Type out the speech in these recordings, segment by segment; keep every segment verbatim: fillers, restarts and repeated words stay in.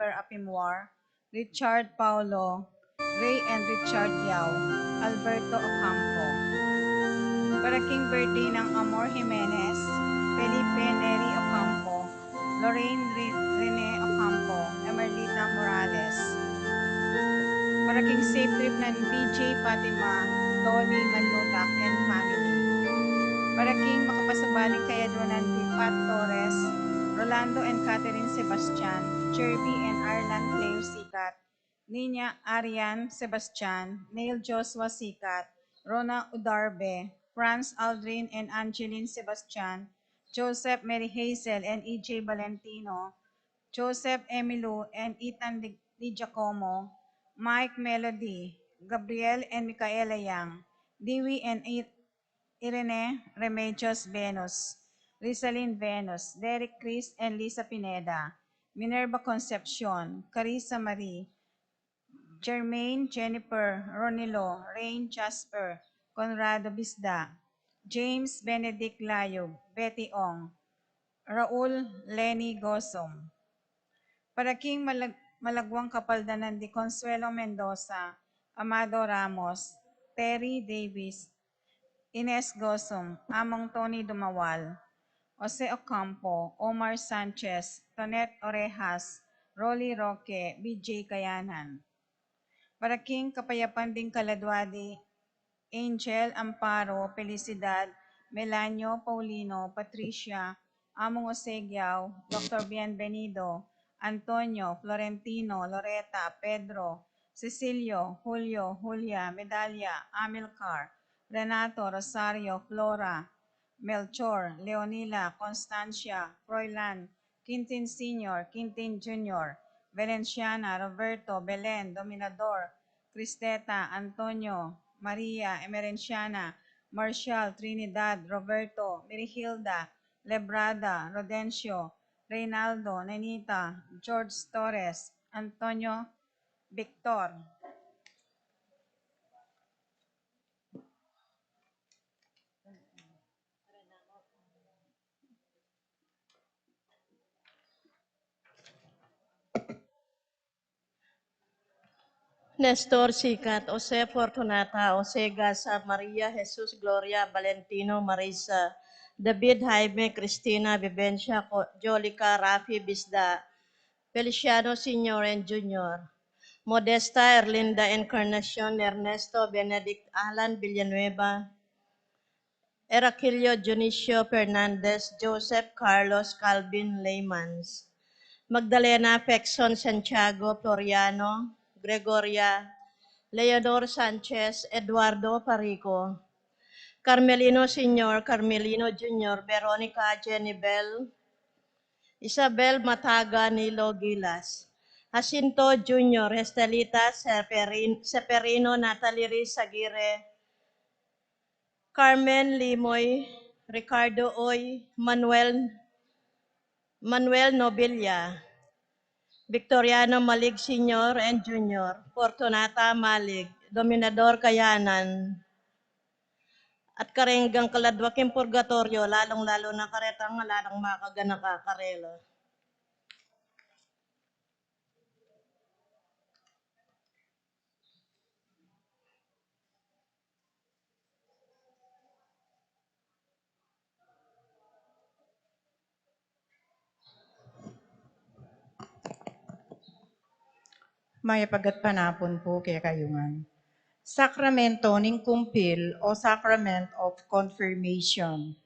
Christopher Apimwar, Richard Paulo, Ray and Richard Yao, Alberto Ocampo. Para king birthday nang Amor Jimenez, Felipe Neri Ocampo, Lorraine Re-, Rene Ocampo, Emerlita Morales. Para king safe trip nang B J Fatima, Dolly Manlulak and family. Para king makapasabali kaya dua nang Pat Torres, Rolando and Catherine Sebastian, Jervy and Arlan Claire Sikat, Nina Arian Sebastian, Neil Joshua Sikat, Rona Udarbe, Franz Aldrin and Angeline Sebastian, Joseph Mary Hazel and E J Valentino, Joseph Emilu and Ethan Di, Di Giacomo, Mike Melody, Gabriel and Micaela Yang, Dewey and I-, Irene Remedios Venus, Rizalin Venus, Derek Chris and Lisa Pineda, Minerva Concepcion, Carissa Marie, Jermaine, Jennifer, Ronilo, Rain, Jasper, Conrado Bisda, James, Benedict Layog, Betty Ong, Raul, Lenny Gozum. Para king malag-, malagwang kapaldanan di Consuelo Mendoza, Amado Ramos, Terry Davis, Ines Gozum, Among Tony Dumawal, Jose Ocampo, Omar Sanchez, Tonet Orejas, Rolly Roque, B J Kayanan. Para king kapayapan ding kaladwa di Angel, Amparo, Felicidad, Melanio, Paulino, Patricia, Among Osegiao, Doctor Bienvenido, Antonio, Florentino, Loreta, Pedro, Cecilio, Julio, Julia, Medalia, Amilcar, Renato, Rosario, Flora, Melchor, Leonila, Constancia, Froilan, Quintin Senior, Quintin Junior, Valenciana, Roberto, Belen, Dominador, Cristeta, Antonio, Maria, Emerenciana, Marshall, Trinidad, Roberto, Mirihilda, Lebrada, Rodencio, Reynaldo, Nenita, George Torres, Antonio, Victor. Nestor Sikat, Jose Fortunata, Jose Gasa, Maria Jesus, Gloria, Valentino, Marisa, David, Jaime, Cristina, Vivencia, Co-, Jolica, Rafi, Bisda, Feliciano Senior and Junior, Modesta, Erlinda, Encarnacion, Ernesto, Benedict, Alan, Villanueva, Heracilio, Dionisio, Fernandez, Joseph, Carlos, Calvin, Leymans, Magdalena, Fexon, Santiago, Floriano, Gregoria, Leonor Sanchez, Eduardo Farico, Carmelino Senior, Carmelino Junior, Veronica, Jenny Bell, Isabel Mataga, Nilo Gilas, Jacinto Junior, Estelita, Seferin-, Seferino, Natalie Riz Aguirre, Carmen Limoy, Ricardo Oy, Manuel, Manuel Nobilia, Victoriano Malig Senior and Junior, Fortunata Malig, Dominador Kayanan, at kareng kaladwa king purgatoryo, lalung-lalu na karetang alang makaganaka karela. Mayap a gatpanapun pu kekayu ngan. Sakramento ning kumpil o Sacrament of Confirmation.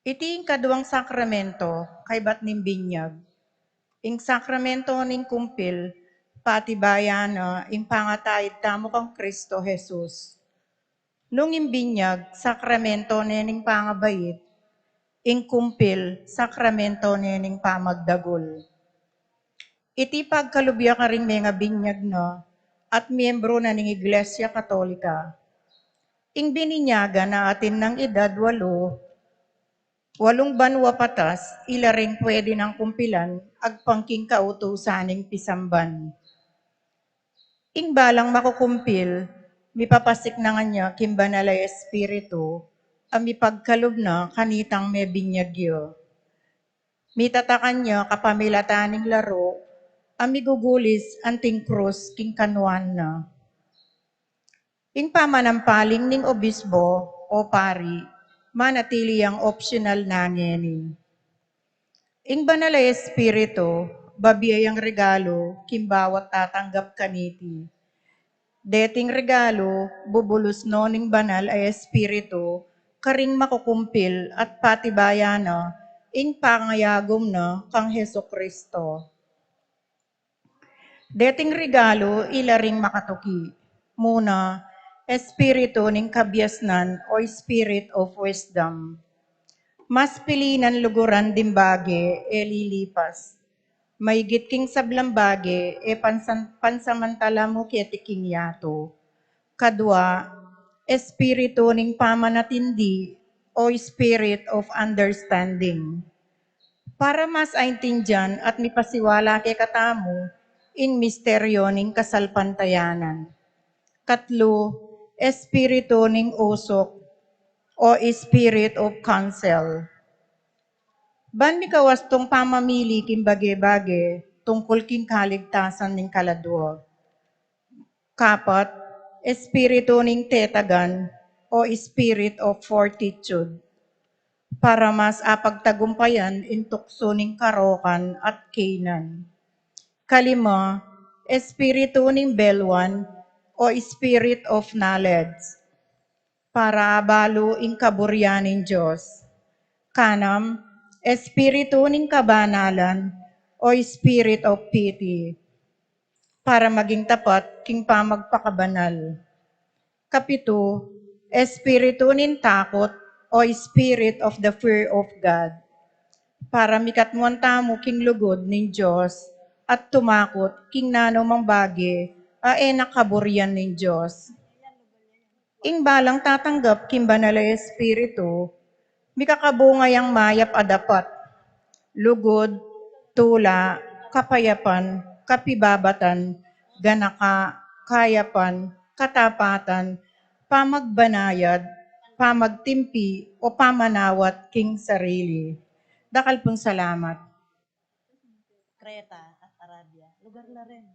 Iti ing kaduang sakramento kaybat ning binyag. Ing sakramento ning kumpil, patibayan na ing pangataid tamu kang Kristo Jesus. Nung ing binyag, sakramento ne ning pangabait, ing kumpil, sakramento ne ning pamagdagul. Iti pagkalub ya karing mengabinyag na at miyembro na ning Iglesia Katolika. Ing bininyagan na atin nang edad walu, walung banua patas, ila ring pwede nang kumpilan agpang king kautusan ning pisamban. Ing balang makukumpil, mipapasik na ngan ya king Banal a Espiritu, a mipagkalub na kanitang mebinyag ya. Mitatakan ya kapamilatan ning laru, A migugulis anting krus king kanuan na. Ing pamanampaling ning obispo o pari, manatili yang optional na ngeni. Ing Banal a Espiritu, babie yang regalu king bawat tatanggap kaniti. Deting regalu, bubulus no ning Banal a Espiritu karing makukumpil at patibayan na ing pangayagum na kang Jesucristo. Deting regalu, ila ring makatuki. Muna, espiritu ning kabiasnan o spirit of wisdom. Mas pili nang luguran ding bage e lilipas. Maigit king sablang bage e pansan-, pansamantala mu keti king yatu. Kadua, espiritu ning pamanatindi o spirit of understanding. Para mas aintindian at mipasiwala kekatamu ing misteryo ning kasalpantayanan. Katlu, espiritu ning usuk o spirit of counsel. Ban mikawastung pamamili king bage-bage tungkul king kaligtasan ning kaladua. Kapat, espiritu ning tetagan o spirit of fortitude. Para mas apagtagumpayan ing tuksu ning karokan at keynan. Kalima, espiritu ning beluan o spirit of knowledge. Para abalu ing kaburian ning Dios. Kanam, espiritu ning kabanalan o spirit of pity. Para maging tapat king pamagpakabanal. Kapitu, espiritu ning takut o spirit of the fear of God. Para mikatmuan tamu king lugud ning Dios at tumakut king nanumang bage a e na kaburian ning Dios. Ing balang tatanggap king Banal a Espiritu, mikakabunga yang mayap a dapat, lugud, tula, kapayapan, kapibabatan, ganaka, kayapan, katapatan, pamagbanayad, pamagtimpi, o pamanawat king sarili. Dakal pung salamat. Kreta at Arabia. Lugar na rin.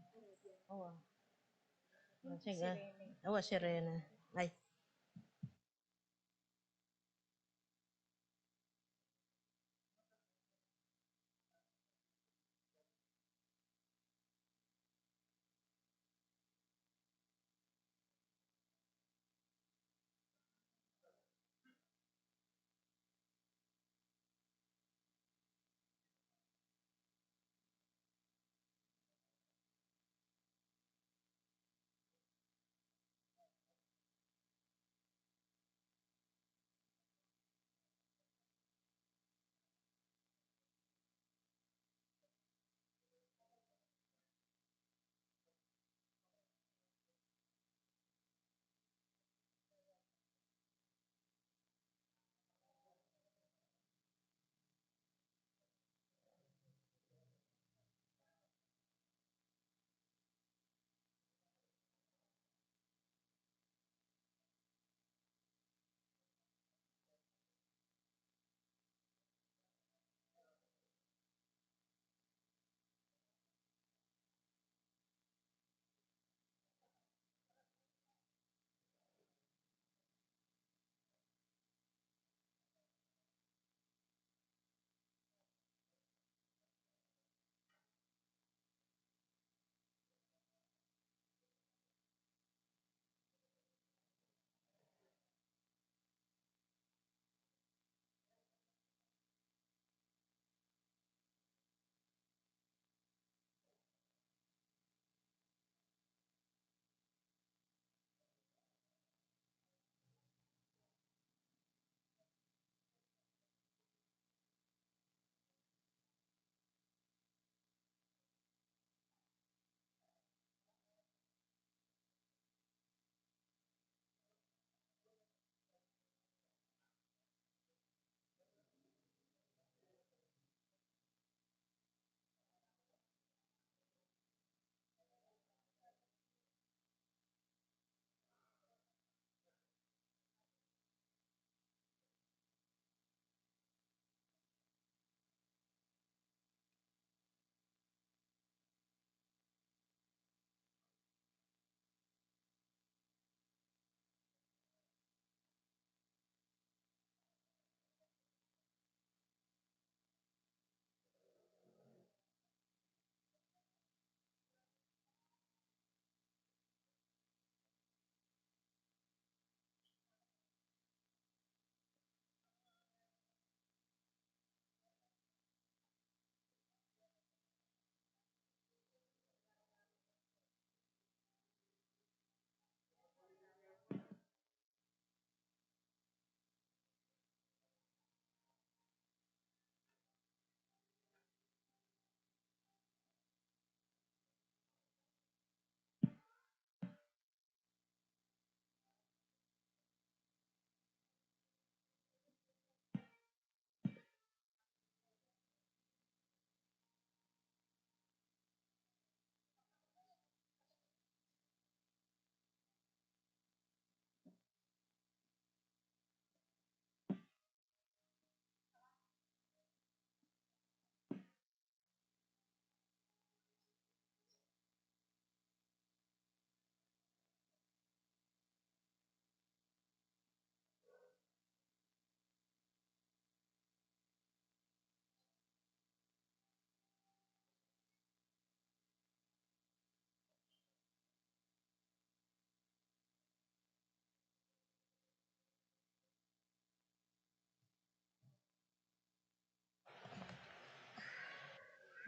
Oo. Sige. Awa, Sirene. Ay.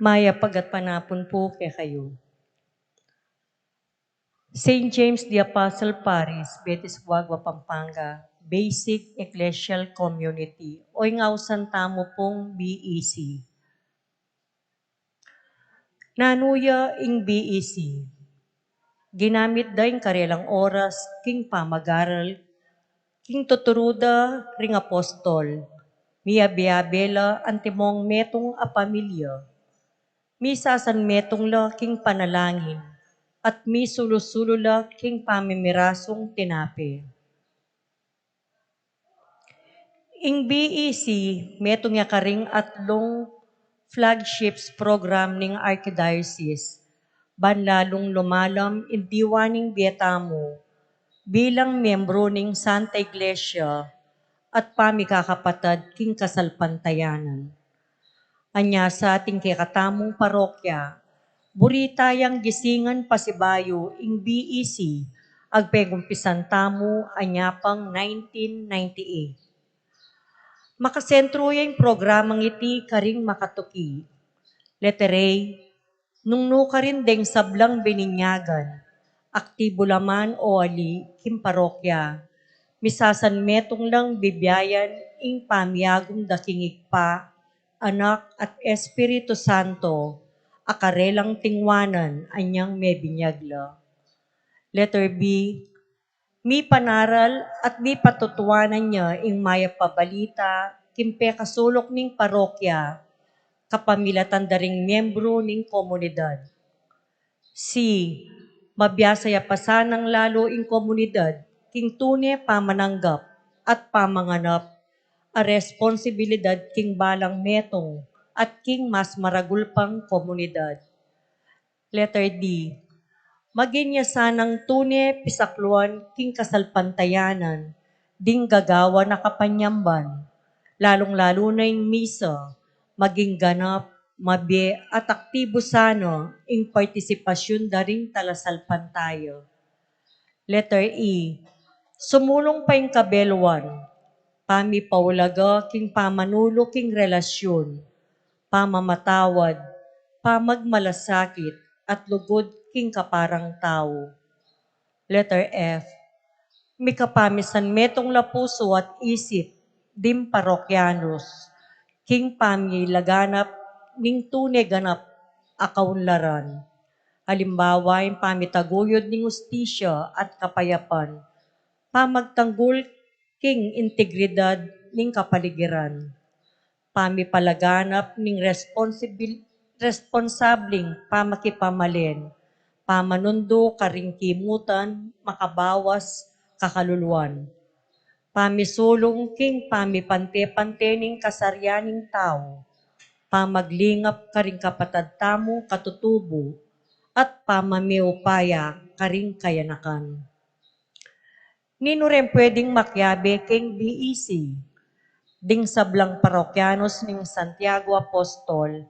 Mayap a gatpanapun pu kekayu. Saint James the Apostle Parish, Betis, Guagua, Pampanga, Basic Ecclesial Community, o ing ausan tamu pung B E C. Nanu ya ing B E C? Ginamit da ing karelang oras king pamag-aral king tuturu da ring apostol, miyabe-abe la antimong metung a pamilya, misasanmetung la king panalangin, at misulu-sulu la king pamimirasung tinape. Ing B E C, metung ya karing atlung flagships program ning Archdiocese, ban lalung lumalam ing diwa ning bie tamu bilang miyembru ning Santa Iglesia at pamikakapatad king kasalpantayanan. Anya sa ating kekatamung parokya, buri tayang gisingan pasibayu ing B E C, agpegumpisan tamu anya pang nineteen ninety-eight. Makasentru ya ing programang iti karing makatuki. Letter A, nung nu karin deng sablang bininyagan, aktibu la man o ali king parokya, misasanmetung lang bibiayan ing pamiagum da king Ibpa, Anak, at Espiritu Santo, a karelang tingwanan anyang mebinyag la. Letter B, mipanaral at mipatutuanan ya ing mayap a balita king pekasuluk ning parokya, kapamilatan da ring miyembru ning komunidad. C, mabiasa ya pa sanang lalu ing komunidad king tune pamananggap at pamanganap a responsibilidad king balang metung at king mas maragul pang komunidad. Letter D, maging ya sanang tune pisakluan king kasalpantayanan ding gagawan a kapanyamban, lalung-lalu na ing misa, maging ganap, mabie at aktibu sana ing partisipasyun da ring talasalpantaya. Letter E, sumulung pa ing kabeluan, pamipaulaga king pamanulu king relasyun, pamamatawad, pamagmalasakit, at lugud king kaparang tau. Letter F, mikapamisanmetung la pusu at isip ding parokyanus king pamilaganap ning tune ganap a kaunlaran. Alimbawa, ing pamitaguyud ning ustisya at kapayapan, pamagtanggul king integridad ning kapaligiran, pamipalaganap ning responsibil-, responsabling pamakipamalen, pamanundu karing kimutan makabawas kakaluluan, pamisulung king pamipante-pante ning kasarian ning tau, pamaglingap karing kapatad tamung katutubu, at pamamiupaya karing kayanakan. Ninu ring pwedeng makiabe king B E C? Ding sablang parokyanus ning Santiago Apostol,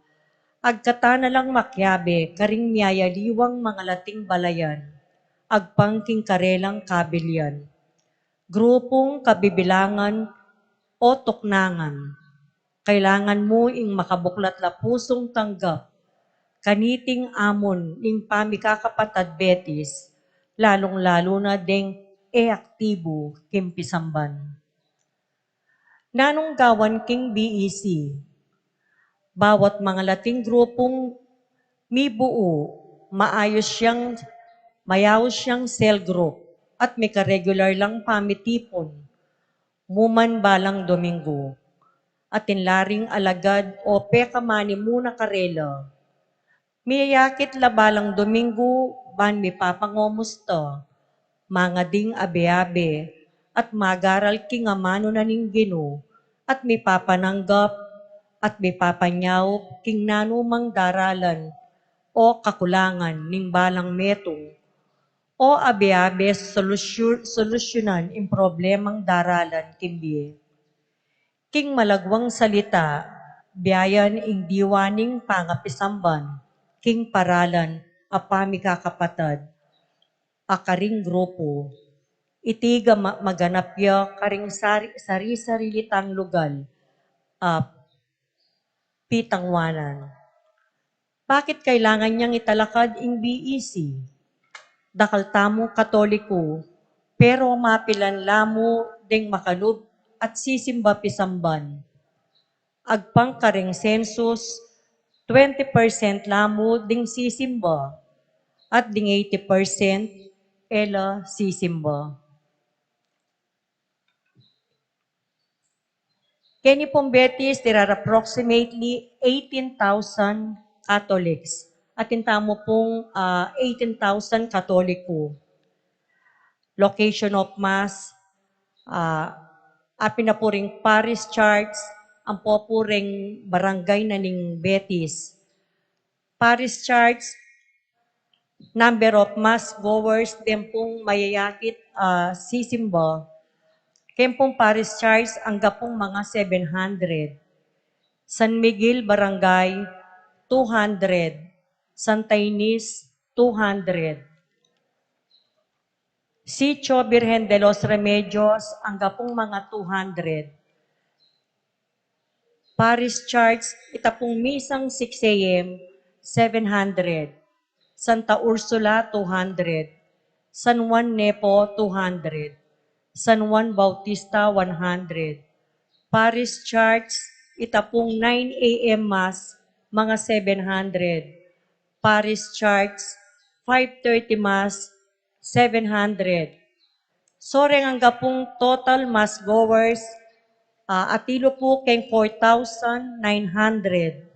agkatan na lang makiabe karing miyayaliwang mangalating balayan, agpang king karelang kabilian, grupung kabibilangan o tuknangan. Kailangan mu ing makabuklat la pusung tanggap kaniting amun ning pamikakapatad Betis, lalung-lalu na deng e aktibu king pisamban. Nanung gawan king B E C? Bawat mangalating grupung mibuu, maayus yang, mayaus yang cell group at mika-regular lang pamitipun, mu man balang Dominggu. Atin la ring alagad o pekamanimu na karela. Miyayakit la balang Dominggu ban mipapangomusta, mangading abe-abe, at magaral king amanu na ning Ginu, at mipapananggap at mipapanyaup king nanumang daralan o kakulangan ning balang metung, o abe-abe solusyu-, solusyunan ing problemang daralan king bie. King malagwang salita, biayan ing diwa ning pangapisamban king paralan a pamikakapatad a karing grupu. Iti ga ma-, maganap ya karing sari-, sari-sarili tang lugal a pitangwanan. Bakit kailangan yang italakad ing B E C? Dakal tamu Katoliku, pero mapilan la mu deng makalub at sisimba pisamban. Agpang kareng census, twenty percent la mu ding sisimba, at ding eighty percent e la sisimba. Keni pung Betis, there are approximately eighteen thousand Catholics. Atin tamu pung, ah, eighteen thousand Katoliku. Location of Mass, ah, apin na pu ring parish church, ampo pu reng barangay na ning Betis. Parish church, number of mass goers, den pung mayayakit, ah, sisimba. Keng pung parish church, angga pung mga seven hundred. San Miguel Barangay, two hundred. Santa Ines, two hundred. Sitio Virgen de los Remedios, angga pung mga two hundred. Parish Church, ita pung misang six A M, seven hundred. Santa Ursula, two hundred. San Juan Nepo, two hundred. San Juan Bautista, one hundred. Parish Church, ita pung nine A M Mass, mga seven hundred. Parish Church, five thirty Mass, seven hundred. So, reng angga pung total mass goers, ah, atilu pu keng four thousand nine hundred.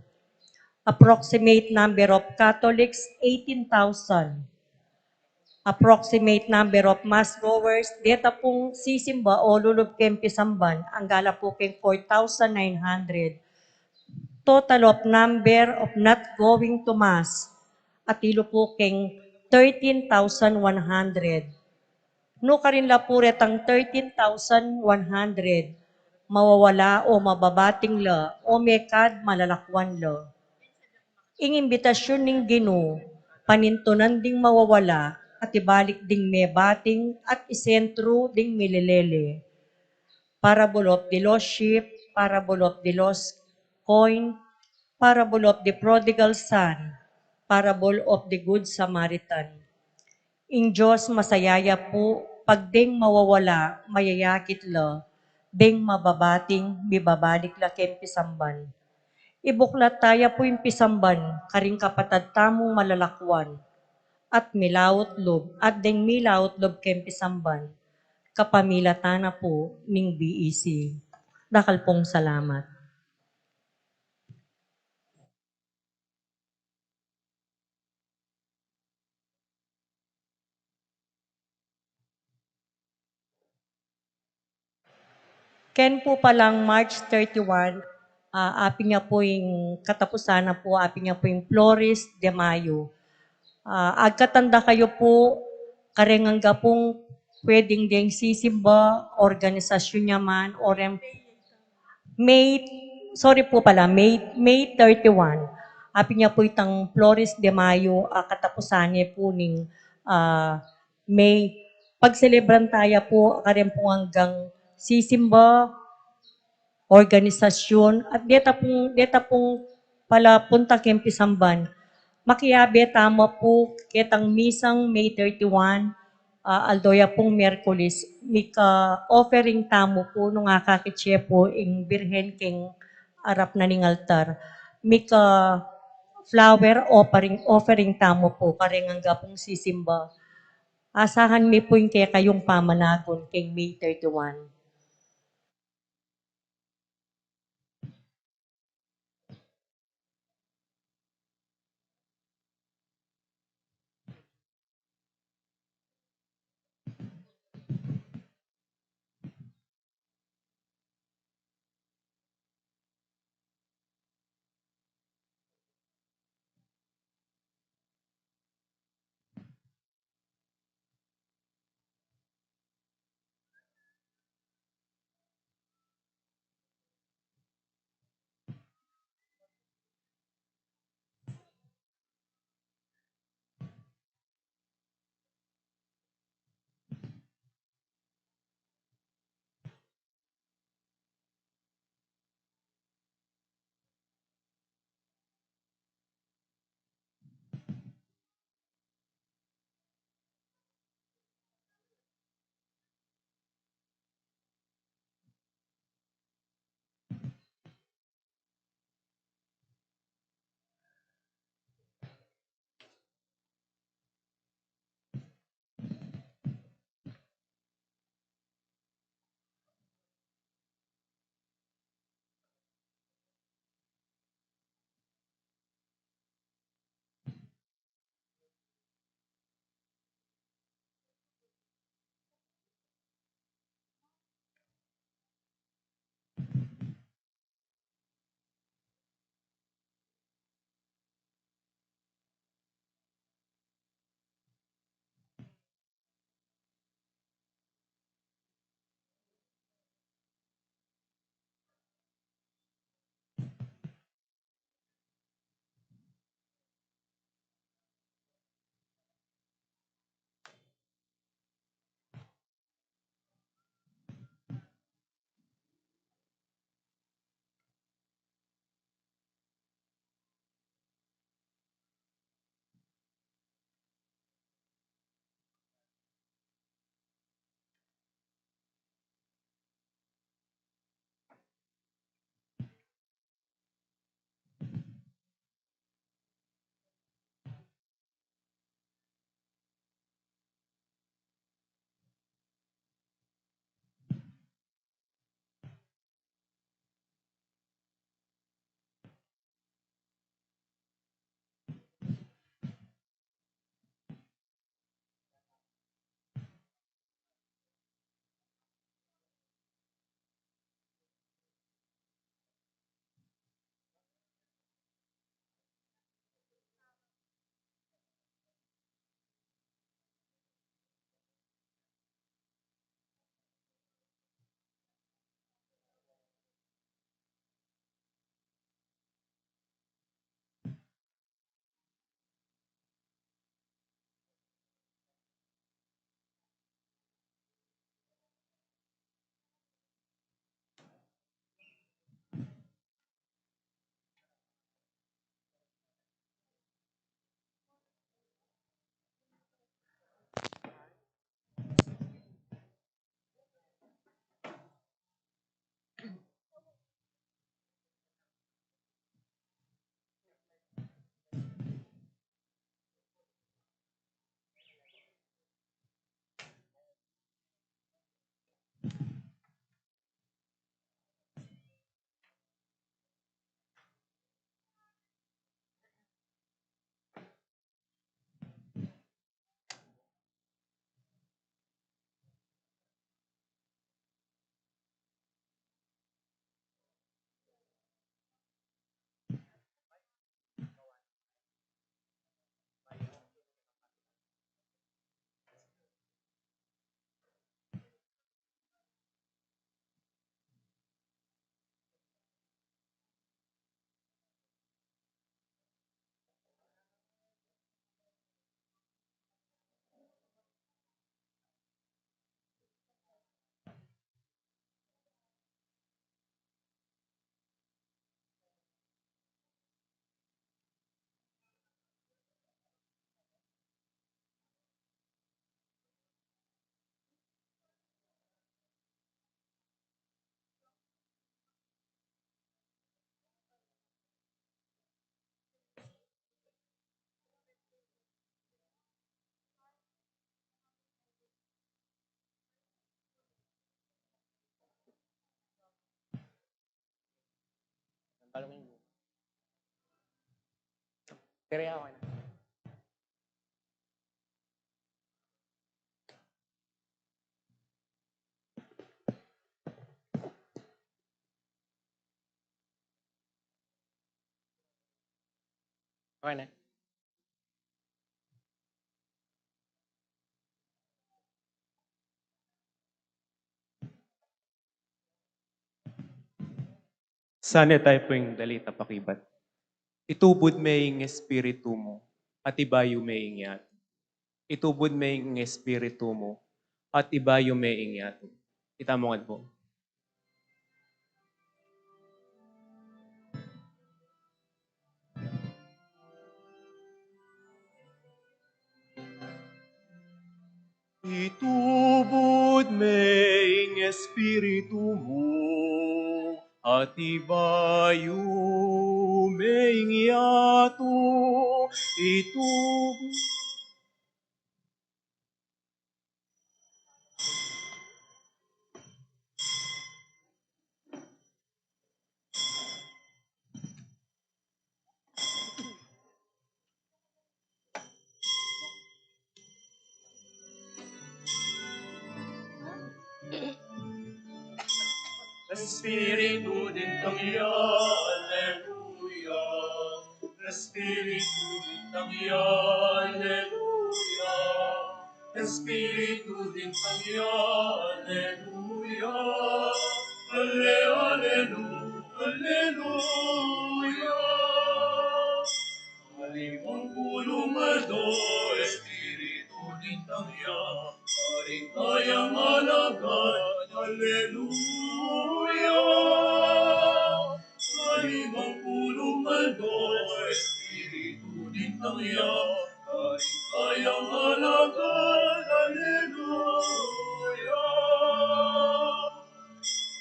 Approximate number of Catholics, eighteen thousand. Approximate number of mass goers, deta pung sisimba o lulub keng pisamban, angga la pu keng four thousand nine hundred. Total of number of not going to mass, atilu pu keng thirteen thousand one hundred. Nukarin la pu retang thirteen thousand one hundred mawawala o mababating la o mekad malalakwan la? Ing imbitasyun ning Ginu, panintunan ding mawawala at ibalik ding mebating at isentru ding milelele. Parable of the lost sheep, parable of the lost coin, parable of the prodigal son, parable of the good Samaritan. Ing Dios masayaya pu pag deng mawawala, mayayakit la, deng mababating, mibabalik la keng pisamban. Ibuklat taya pu ing pisamban karing kapatad tamung malalakwan at milaut lub, at deng milaut lub keng pisamban, kapamilatan na pu ning B E C. Dakal pung salamat. Ken pu palang March thirty-one, ah, apin ya pu ing katapusan na pu, apin ya pu ing Flores de Mayo. Ah, agkatan da kayu pu, kareng angga pung pwedeng deng sisimba, organisasyun ya man, o reng May, sorry pu pala, May, May thirty-one. Apin ya pu itang Flores de Mayo, ah, katapusan ne pu ning, ah, May. Pagselebran taya pu, kareng pung anggang sisimba, organisasyun, at deta pung, deta pung pala punta keng pisamban. Makiabe tamu pu ketang misang May thirty-one, ah, aldo ya pung Miyerkules, mika-offering tamu pu nung akakit ye pu ing Birhen keng arap na ning altar. Mika-flower offering, offering tamu pu kareng angga pung sisimba. Asahan mi pu ing kekayung pamanagun keng May thirty-one. Tiri ako na. Okay na. Sana tayu pung dali ta pakibat. Itubud me ing Espiritu mu, at ibayu me ing yatu. Itubud me ing Espiritu mu, at ibayu me ing yatu. Ita mu ngan pu. Itubud me ing Espiritu mu, at ibayu me ing yatu. Itubud Espiritu dintang ya, aleluya. Espiritu dintang ya, aleluya. Espiritu dintang ya, aleluya. Ale, alelu, aleluya. Alimang pulu aldo, Espiritu dintang ya, karing kayang alagad, aleluya. Alimang pulu aldo, Espiritu dintang ya, karing kayang alagad, aleluya.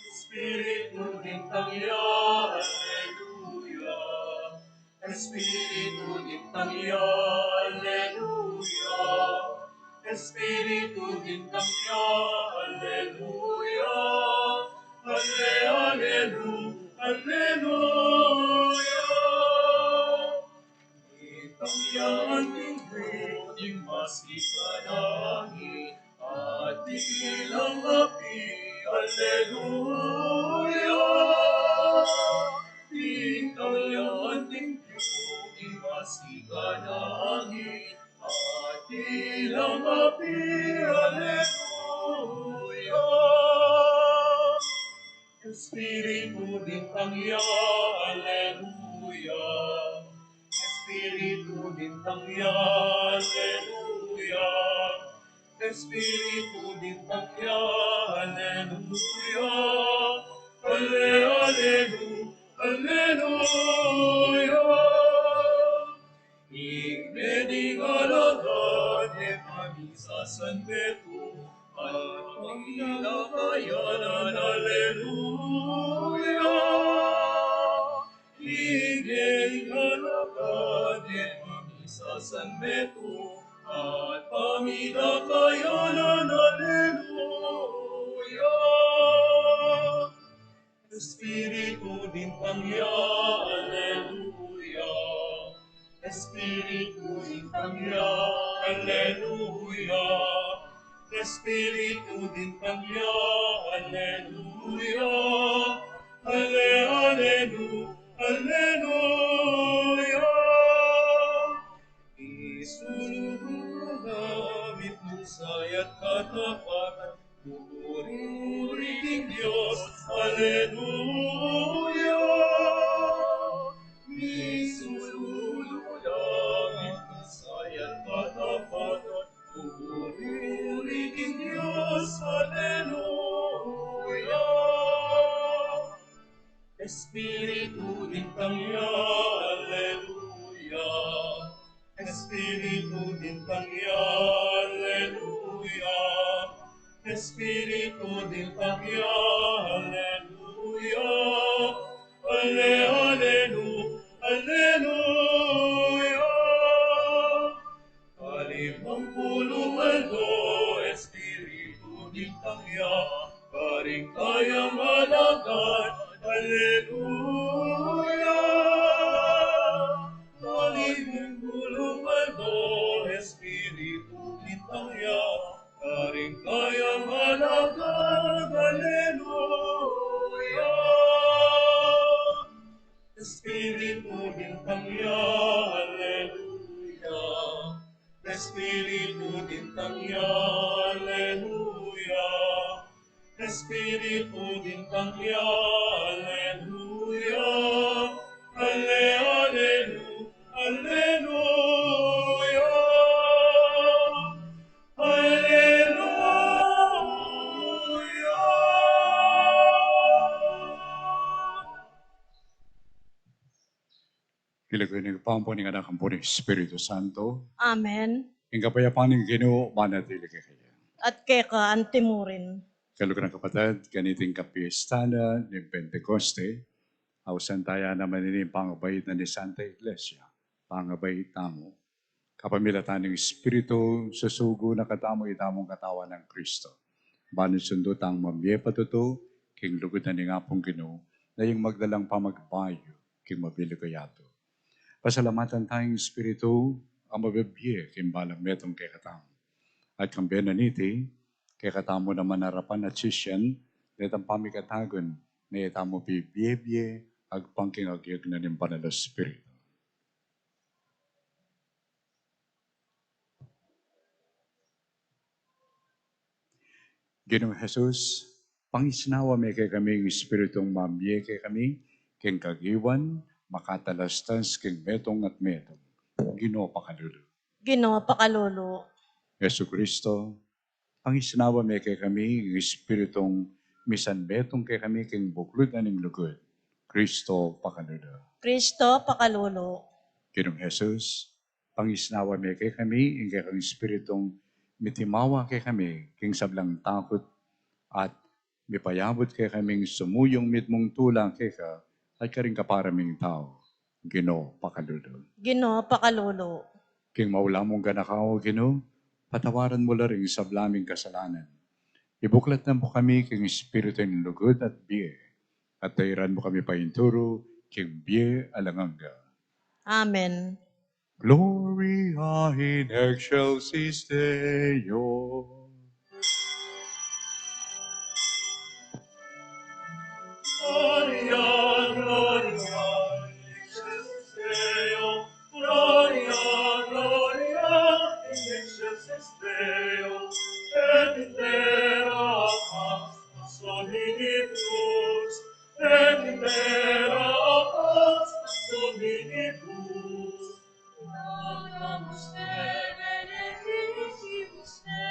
Espiritu dintang ya, aleluya. Espiritu dintang ya, aleluya. Espiritu dintang ya, aleluya. Ale, alelu, aleluya. Itang ya anting Dios, ding masikan angin at dilang api, aleluya. Itang ya anting Dios, ding masikan angin at dilang api, aleluya. Espiritu dintang ya, aleluya. Espiritu dintang ya, aleluya. Espiritu dintang ya, aleluya. Ale, alelu, aleluya. Ikne ding alagad e pamisasan metung at pamidakayan, aleluya. Ikne ding alagad e pamisasan metung at pamidakayan, aleluya. Espiritu dintang ya, aleluya. Espiritu dintang ya, aleluya. Espiritu dintang ya, aleluya. Ale, alelu, aleluya. Isululu ya ing kusaya at katapatan, pupuri-puri king Dios, aleluya. Isululu ya ing kusaya at katapatan, pupuri-puri king Dios, aleluya. Espiritu dintang ya, aleluya. Espiritu dintang ya, aleluya. Espiritu dintang ya, aleluya. Ale, alelu, aleluya. Alimang pulu aldo, Espiritu dintang ya, karing kayang alagad, aleluya. Alimang Espiritu dintang ya, aleluya. Espiritu dintang ya, aleluya. Ale, alelu, aleluya. Aleluya. King lagyu ning Ibpa, ampon ning Anak, ampon ning Espiritu Santo. Amen. Ing kapayapan ning Ginu manatili kekayu. At keka antimurin. Kaluguran kapatad, kaniting kapiesta na ning Pentekoste, ausan taya naman ini ing pangabait na ning Santa Iglesia, pangabait tamu. Kapamilatan ning Espiritu, susugo na katamu itamung katawan nang Kristo. Ban sundu tang mamie patutu king lugud na ning Apung Ginu, na ing magdalang pamagbayu king mabilug a yatu. Pasalamatan taya ing Espiritu a mabibie king balang metung kekatamu. At kambe na niti, kekatamu naman arapan at sisian, detang pamikatagun, na itamu bibie-bie agpang king agyag na ning Banal a Espiritu. Ginung Jesus, pangisnawa me kekami ing Espiritung mamie kekami, king kagiwan, makatalastas king metung at metung. Ginu, pakalulu. Ginu, pakalulu. Jesucristo, pangisnawa me kekami ing Espiritung misan metung kekami king buklud na ning lugud. Kristo, pakalulu. Kristo, pakalulu. Ginung Jesus, pangisnawa me kekami ing kekang Espiritung mitimawa kekami king sablang takut at mipayabut kekaming sumuyung mitmung tula keka at karing kapara ming tau. Ginu, pakalulu. Ginu, pakalulu. King maula mung ganaka, O Ginu, patawaran mu la ring sabla ming kasalanan. Ibuklat na mu kami king espiritu ning lugud at bie, at tairan mu kami painturu king bie alang angga. Amen. Gloria in excelsis Deo. Gloria, gloria in excelsis Deo. Gloria, gloria in excelsis Deo. Et in terra pax, pax hominibus. Et in terra pax, pax hominibus. Laudamus te, benedicibus te,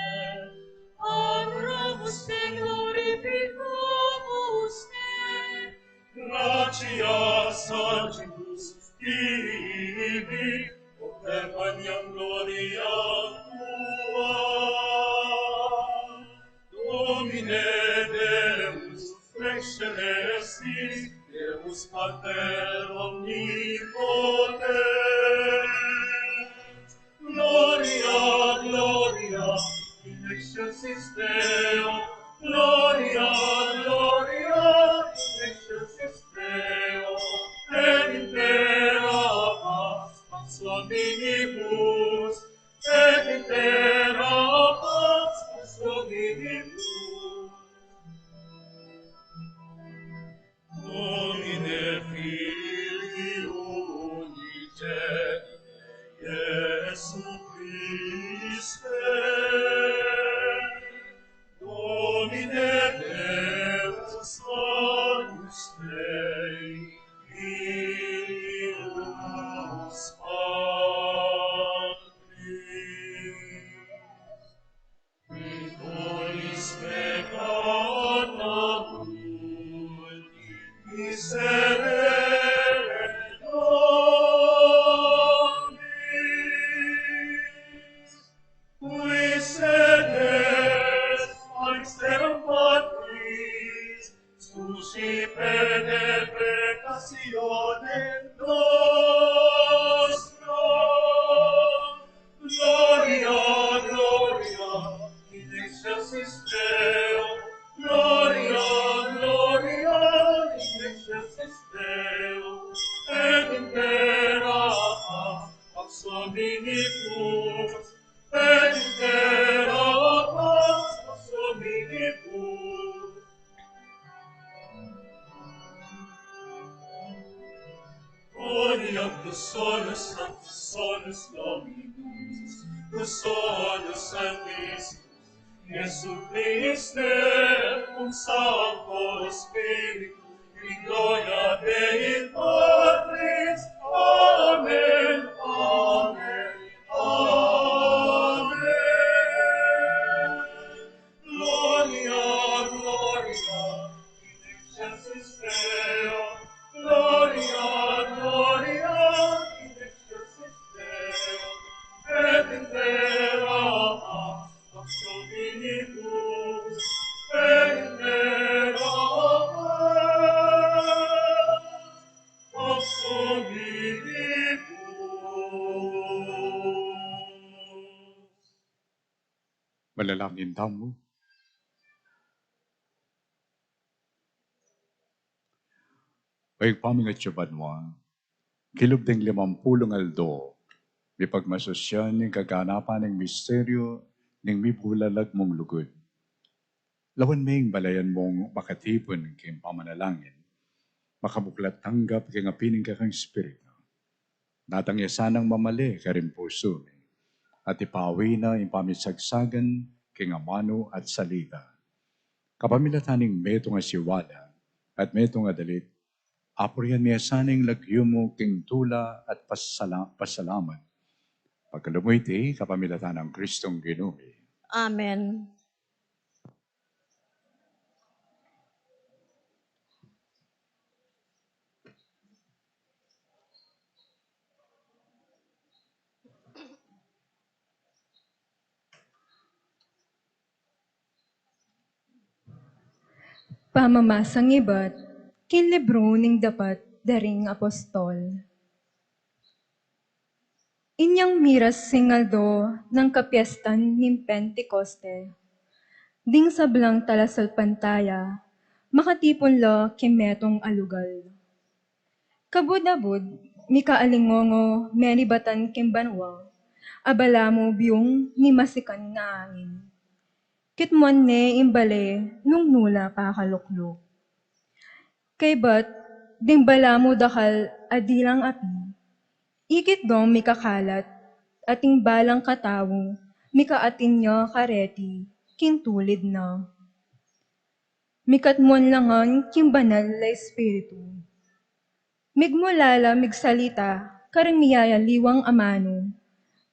adoramus te, glorificamus te. Gratias a Deus, Filii, ut te magnam gloriam tuam. Domine Deus, excelsis, Deus Pater omnipotens. Gloria, gloria in excelsis Deo. Gloria, gloria in excelsis Deo. Et in terra pax, pax hominibus. Et in terra pax, pax hominibus. Domine Filii unice, Iesu Christe, Domine Deus agnus Dei, filius Patris. Qui tollis peccata mundi, miserere nobis. Qui sedet a misterum Patris, suscipet et peccatione nostra. Gloria, gloria in excelsis Deo. Gloria, gloria in excelsis Deo. Et in terra pax, pax hominibus. Et in terra pax, pax hominibus. Gloria in excelsis Deo, Gloria in excelsis Deo. Jesús Santísimo, Jesucristo, cum Sancto Spiritu, in gloria Dei Patris. Amen, amen, amen. Gloria, gloria in excelsis Deo, gloria, gloria in excelsis Deo, et in terra pax Dominibus, et in terra pax Dominibus. Manalangin tamu. O Ibpa mi, atsu ka banua, kilub ding limampulung aldo, mipagmasusyan ing kaganapan ning misteryu ning mibulalag mung lugud. Lawan me ing balayan mung makatipun king pamanalangin, makabuklat tanggap king api ning kekang Espiritu. Datang ya sanang mamale karing pusu mi, at ipawi na ing pamisagsagan king amanu at salita. Kapamilatan ning metung a siwala at metung a dalit, apurian mi ya sana ing lagyu mu king tula at pasala-, pasalamat. Pagkalub mu iti kapamilatan nang Kristong Ginu mi. Amen. Pamamasang ibat king libru ning Dapat da ring Apostol. Inyang miras sing aldo nang kapiestan ning Pentekoste, ding sablang talasalpantaya makatipun la king metung a lugal. Kabud-abud, mikaalingongo menibatan king banua, a balamu biyung ning masikan a angin. Kitmuan ne ing bale nung nu la pakalukluk. Kaybat ding balamu dakal a dilang api, ikit dong mikakalat, at ing balang katau mikaatin ya kareti king tulid na. Mikatmuan la ngan king Banal a Espiritu. Migmula la migsalita karing miyayaliwang amanu,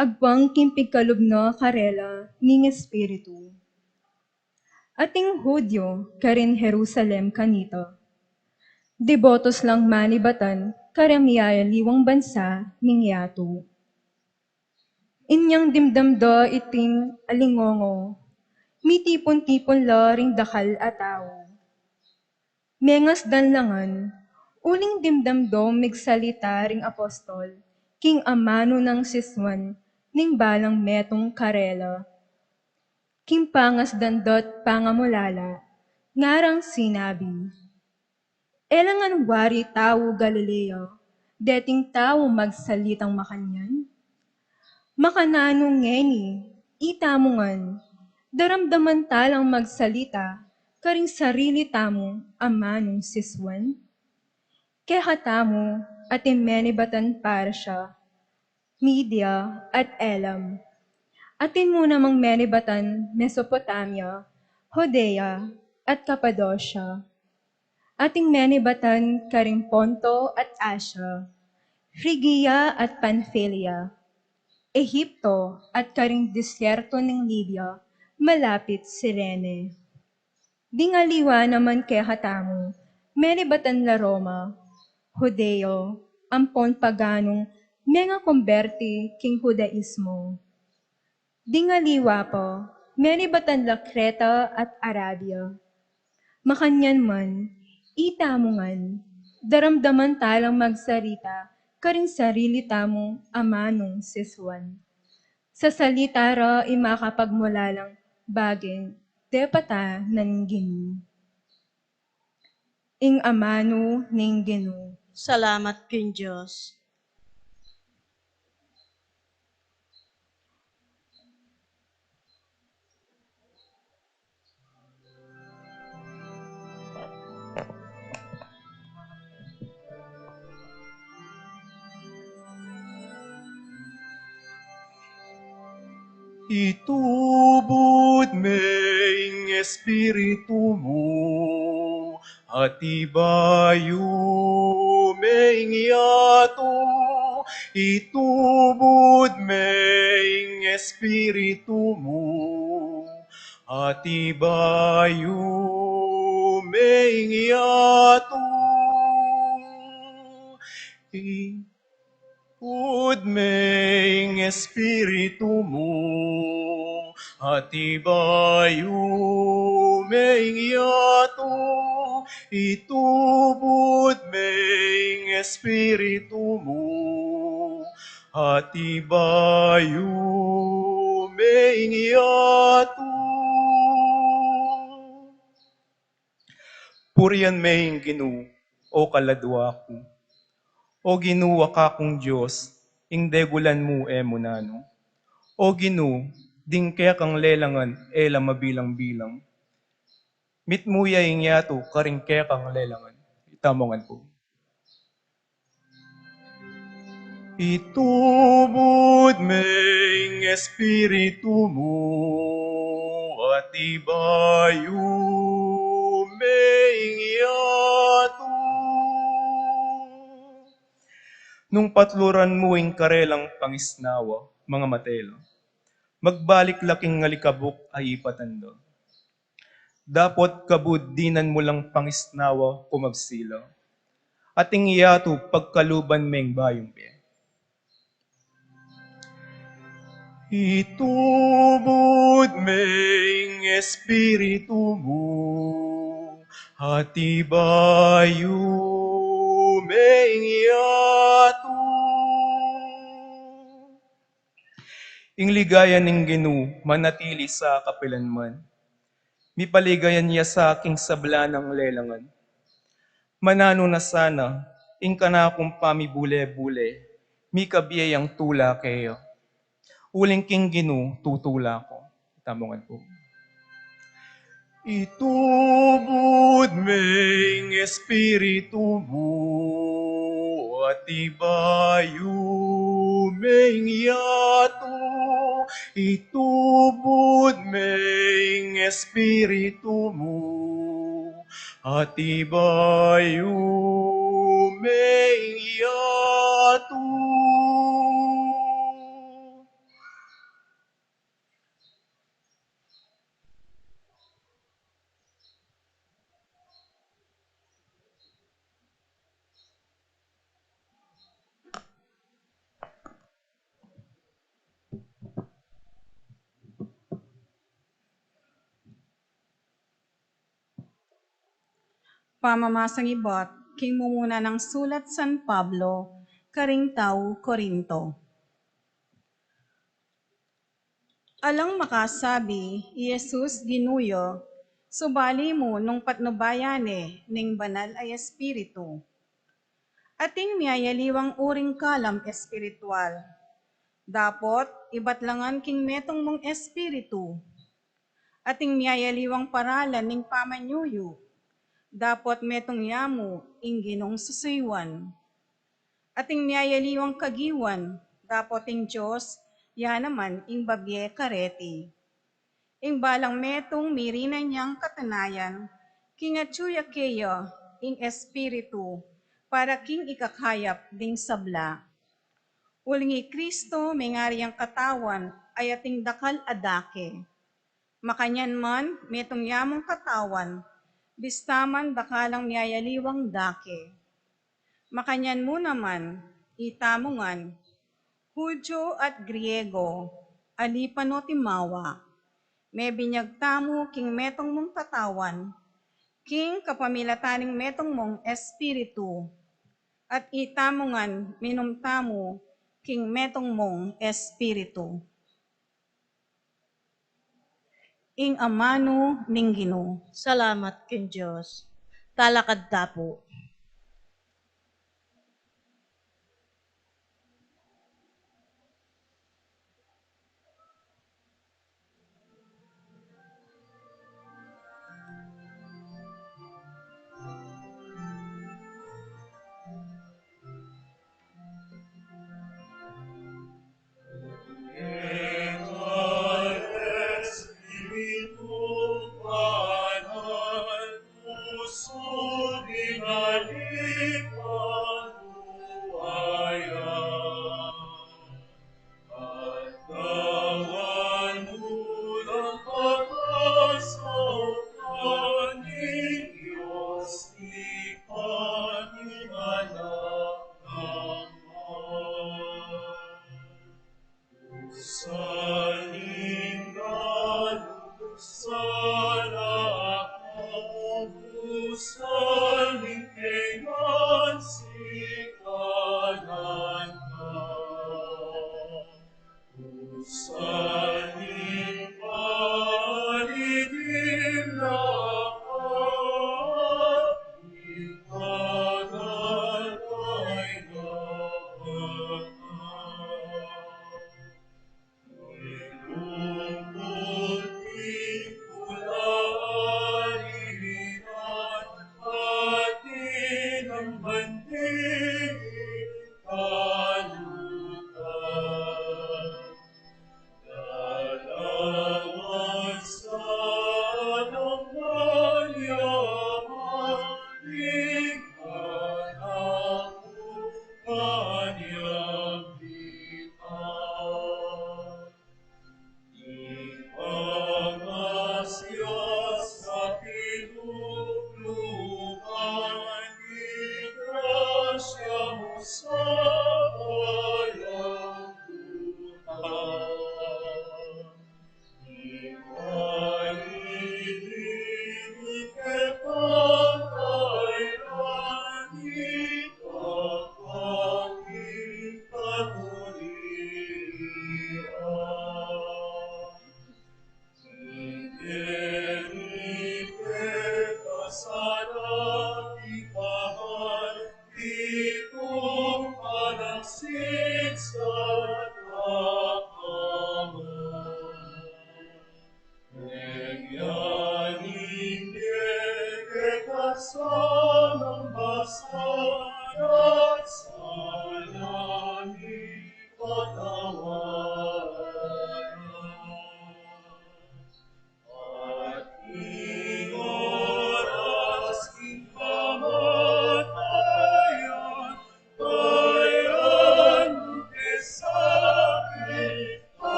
agpang king pigkalub na karela ning Espiritu. Ating Hudyo karin Jerusalem kanita, debotos lang manibatan karing miyayaliwang bansa ning yatu. Inyang dimdam da iting alingongo, mitipun-tipun la ring dakal a tau. Mengasdan la ngan, uling dimdam dong migsalita ring apostol king amanu nang sisuan ning balang metung karela. King pangasdan da't pangamulala, ngarang sinabi, "E la ngan wari tau Galilea deting tau magsalitang makanyan? Makananu ngeni, itamu ngan, daramdaman ta lang magsalita karing sarili tamung amanung sisuan? Kekatamu, atin menibatan Partia, Media, at Elam. Atin mu namang menibatan Mesopotamia, Judea, at Kapadosia. Atin menibatan karing Ponto at Asia, Frigia at Panfilia, Egipto, at karing disyerto ning Libya, malapit Cirene. Ding aliwa naman kekatamu, menibatan la Roma, Judeo, ampon paganung mengakomberti king Judaismo. Ding aliwa pa, menibatan la Kreta at Arabia. Makanyan man, itamu ngan, daramdaman ta lang magsarita karing sarili tamung amanung sisuan. Sasalita ra ing makapagmulalang bage depat ning Ginu." Ing amanu ning Ginu. Salamat king Dios. Itubud me ing Espiritu mu, at ibayu me ing yatu. Itubud me ing Espiritu mu, at ibayu me ing yatu. Itubud me ing Espiritu mu, at ibayu me ing yatu. Itubud me ing Espiritu mu, at ibayu me ing yatu. Purian me ing Ginu, o kaladua ku. O Ginu, a kakung Dios, ing degulan mu e mu nanu. O Ginu, ding kekang lelangan e la mabilang-bilang. Mitmu ya ing yatu karing kekang lelangan. Itamu ngan pu. Itubud me ing Espiritu mu, at ibayu me ing yatu. Nung patluran mu ing karelang pangisnawa, mangamate la. Magbalik la king alikabuk a ipatan da. Dapot kabud dinan mu lang pangisnawa, kumabsi la. At ing yatu pagkaluban meng bayung bie. Itubud me ing Espiritu mu, at ibayu me ing yatu. Ing ligaya ning Ginu manatili sa kapilanman. Mipaligayan ya sa king sabla nang lelangan. Mananu na sana ing kanakung pamibule-bule, mikabie yang tula keya. Uling king Ginu tutula ku. Itamu ngan pu. Itubud me ing Espiritu mu, at ibayu me ing yatu. Itubud me ing Espiritu mu, at ibayu me ing yatu. Pamamasang ibat king mumuna nang sulat San Pablo karing tau Corinto. Alang makasabi i Jesus Ginu yu, subali mu nung patnubayan ne ning Banal a Espiritu. Ating miyayaliwang uring kalam espiritual. Dapot ibat la ngan king metung mung espiritu. Ating miyayaliwang paralan ning pamanyuyu. Dapot metung ya mu ing Ginung susuyuan. Ating miyayaliwang kagiwan, dapot ing Dios ya naman ing babie kareti. Ing balang metung mirinan yang katanayan, king atyu ya keya ing Espiritu para king ikakayap ding sabla. Uling i Kristo mengari yang katawan a ating dakal a dake. Makanyan man metung ya mung katawan, bista man dakal lang miyayaliwang dake. Makanyan mu naman, itamu ngan, Hudyo at Griego, alipan o timawa, mebinyag tamu king metung mung katawan, king kapamilatan ning metung mung Espiritu, at itamu ngan minum tamu king metung mung Espiritu. Ing amanu ning Ginu. Salamat king Dios. Talakad ta pu.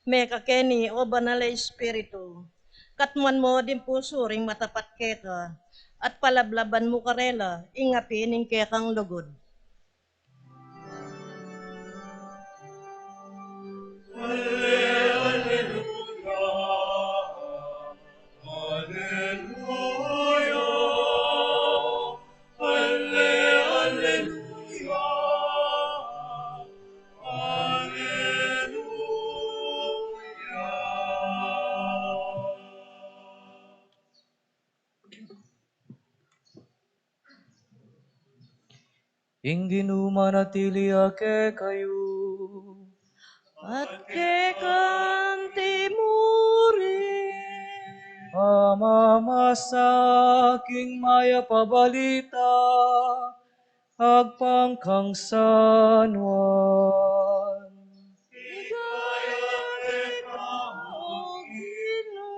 Mekakeni, O Banal a Espiritu, katmuan mu ding pusu ring matapat keka, at palablaban mu karela ing api ning kekang lugud. Ing Ginu manatili ya kekayu. At keka mu rin. Pamamasa king mayap a balita agpang kang San Juan. Ligaya keka, O Ginu.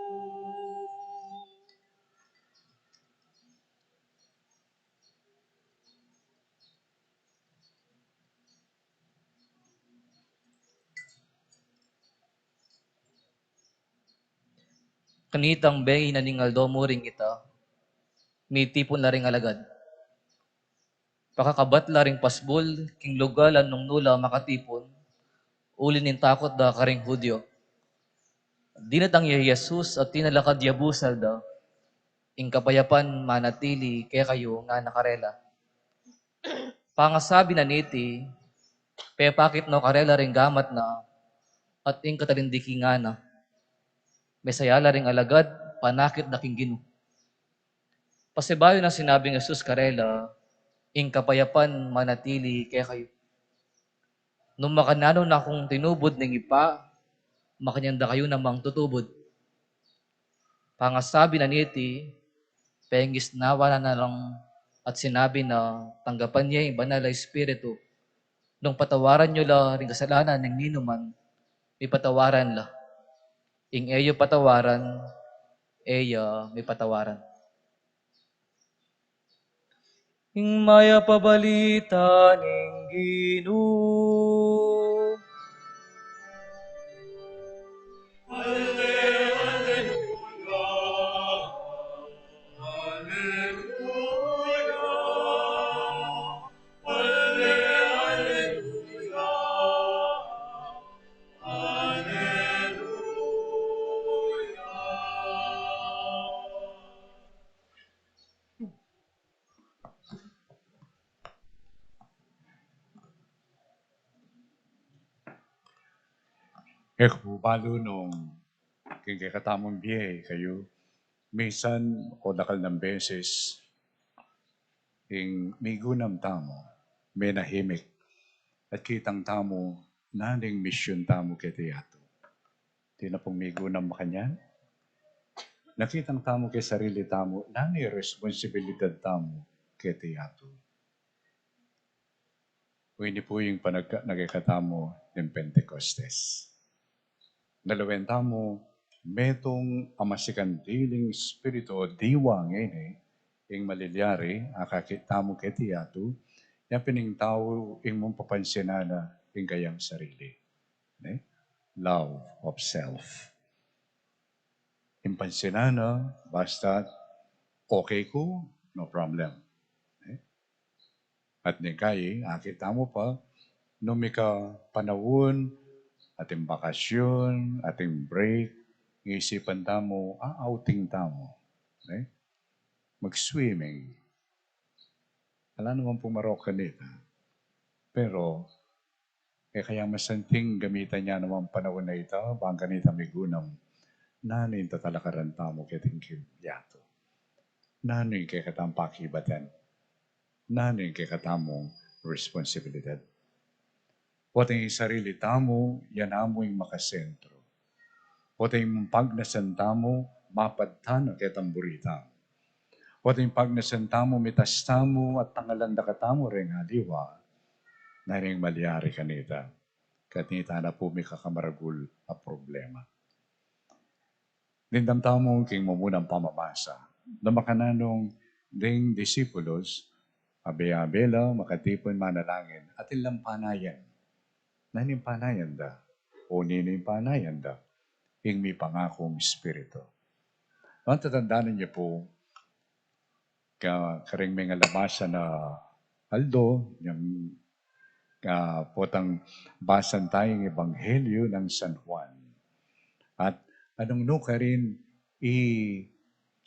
Kanitang bengi na ning aldo mu ring ita, mitipun la ring alagad. Pakakabat la ring pasbul king lugal a nung nu la makatipun, uli ning takut da karing Judio. Dinatang ya i Jesus at tinalakad ya busal da, "Ing kapayapan manatili kekayu," ngana karela. Pangasabi na niti, pepakit no karela ring gamat na, at ing katalindiki ngana. Mesaya la ring alagad, panakit da king Ginu. Pasibayu nang sinabi nang Jesus karela, "Ing kapayapan manatili kekayu. Nung makananu na kung tinubud ning Ibpa, makanyan da kayu namang tutubud." Pangasabi na niti, pengisnawa na na lang at sinabi na tanggapan ye ing Banal a Espiritu. Nung patawaran yu la ring kasalanan ning ninuman, mipatawaran la. Ing e yu patawaran, e ya mipatawaran. Ing mayap a balita ning Ginu. Alleluia, alleluia, alleluia, alleluia. E ku pu balu nung king kekatamung bie kayu, misan o dakal nang beses, ing migunam tamu, menahimik, at kitang tamu, nanu ing misyun tamu keti yatu. Atin na pung migunam makanyan. Nakitang tamu king sarili tamu, nanu ing responsibilidad tamu keti yatu. Ini pu ing panagka na kekatamu ning Pentecostes. Nalawen tamu, metung a masikandiling espiritu o diwa ngeni, ing malilyari, akakit tamu keti yatu, ya pin ing tau ing mung papansinan na ing kayang sarili. Ne? Love of self. Ing pansinan na, basta okay ku, no problem. Ne? At ning kai, akit tamu pa, nung mika panaun, ating bakasyun, ating break, isipan tamu, a outing tamu. Ne? Mag-swimming. Ala naman pung marok kanita. Pero, e kaya masanting gamitan ya naman panaun a ita, bang kanita migunam, nanu ing tatalakaran tamu keting kayatu? Nanu ing kekatamung pakibatan? Nanu ing kekatamung responsibilidad? Pota ing sarili tamu, ya namu ing makasentro. Pota ing pagnasan tamu, mapadtan a ketang buri tamu. Pota ing pagnasan tamu, mitas tamu, at tangalan da katamu reng aliwa, nanu ing malyari kanita. Kanita na pu mikakamaragul a problema. Dimdam tamu king mumunang pamamasa. Nung makananu ding disipulos, abe-abe la, makatipun manalangin, atin lang panayan. Nanu ing panayan da? o ninu ing panayan da, ing mipangakung Espiritu. Matatandanan yu pu, ka-, karing mengalabas a aldo, yang, ah, potang basan taya ing Ebanghelyo nang San Juan. At anung nu karin i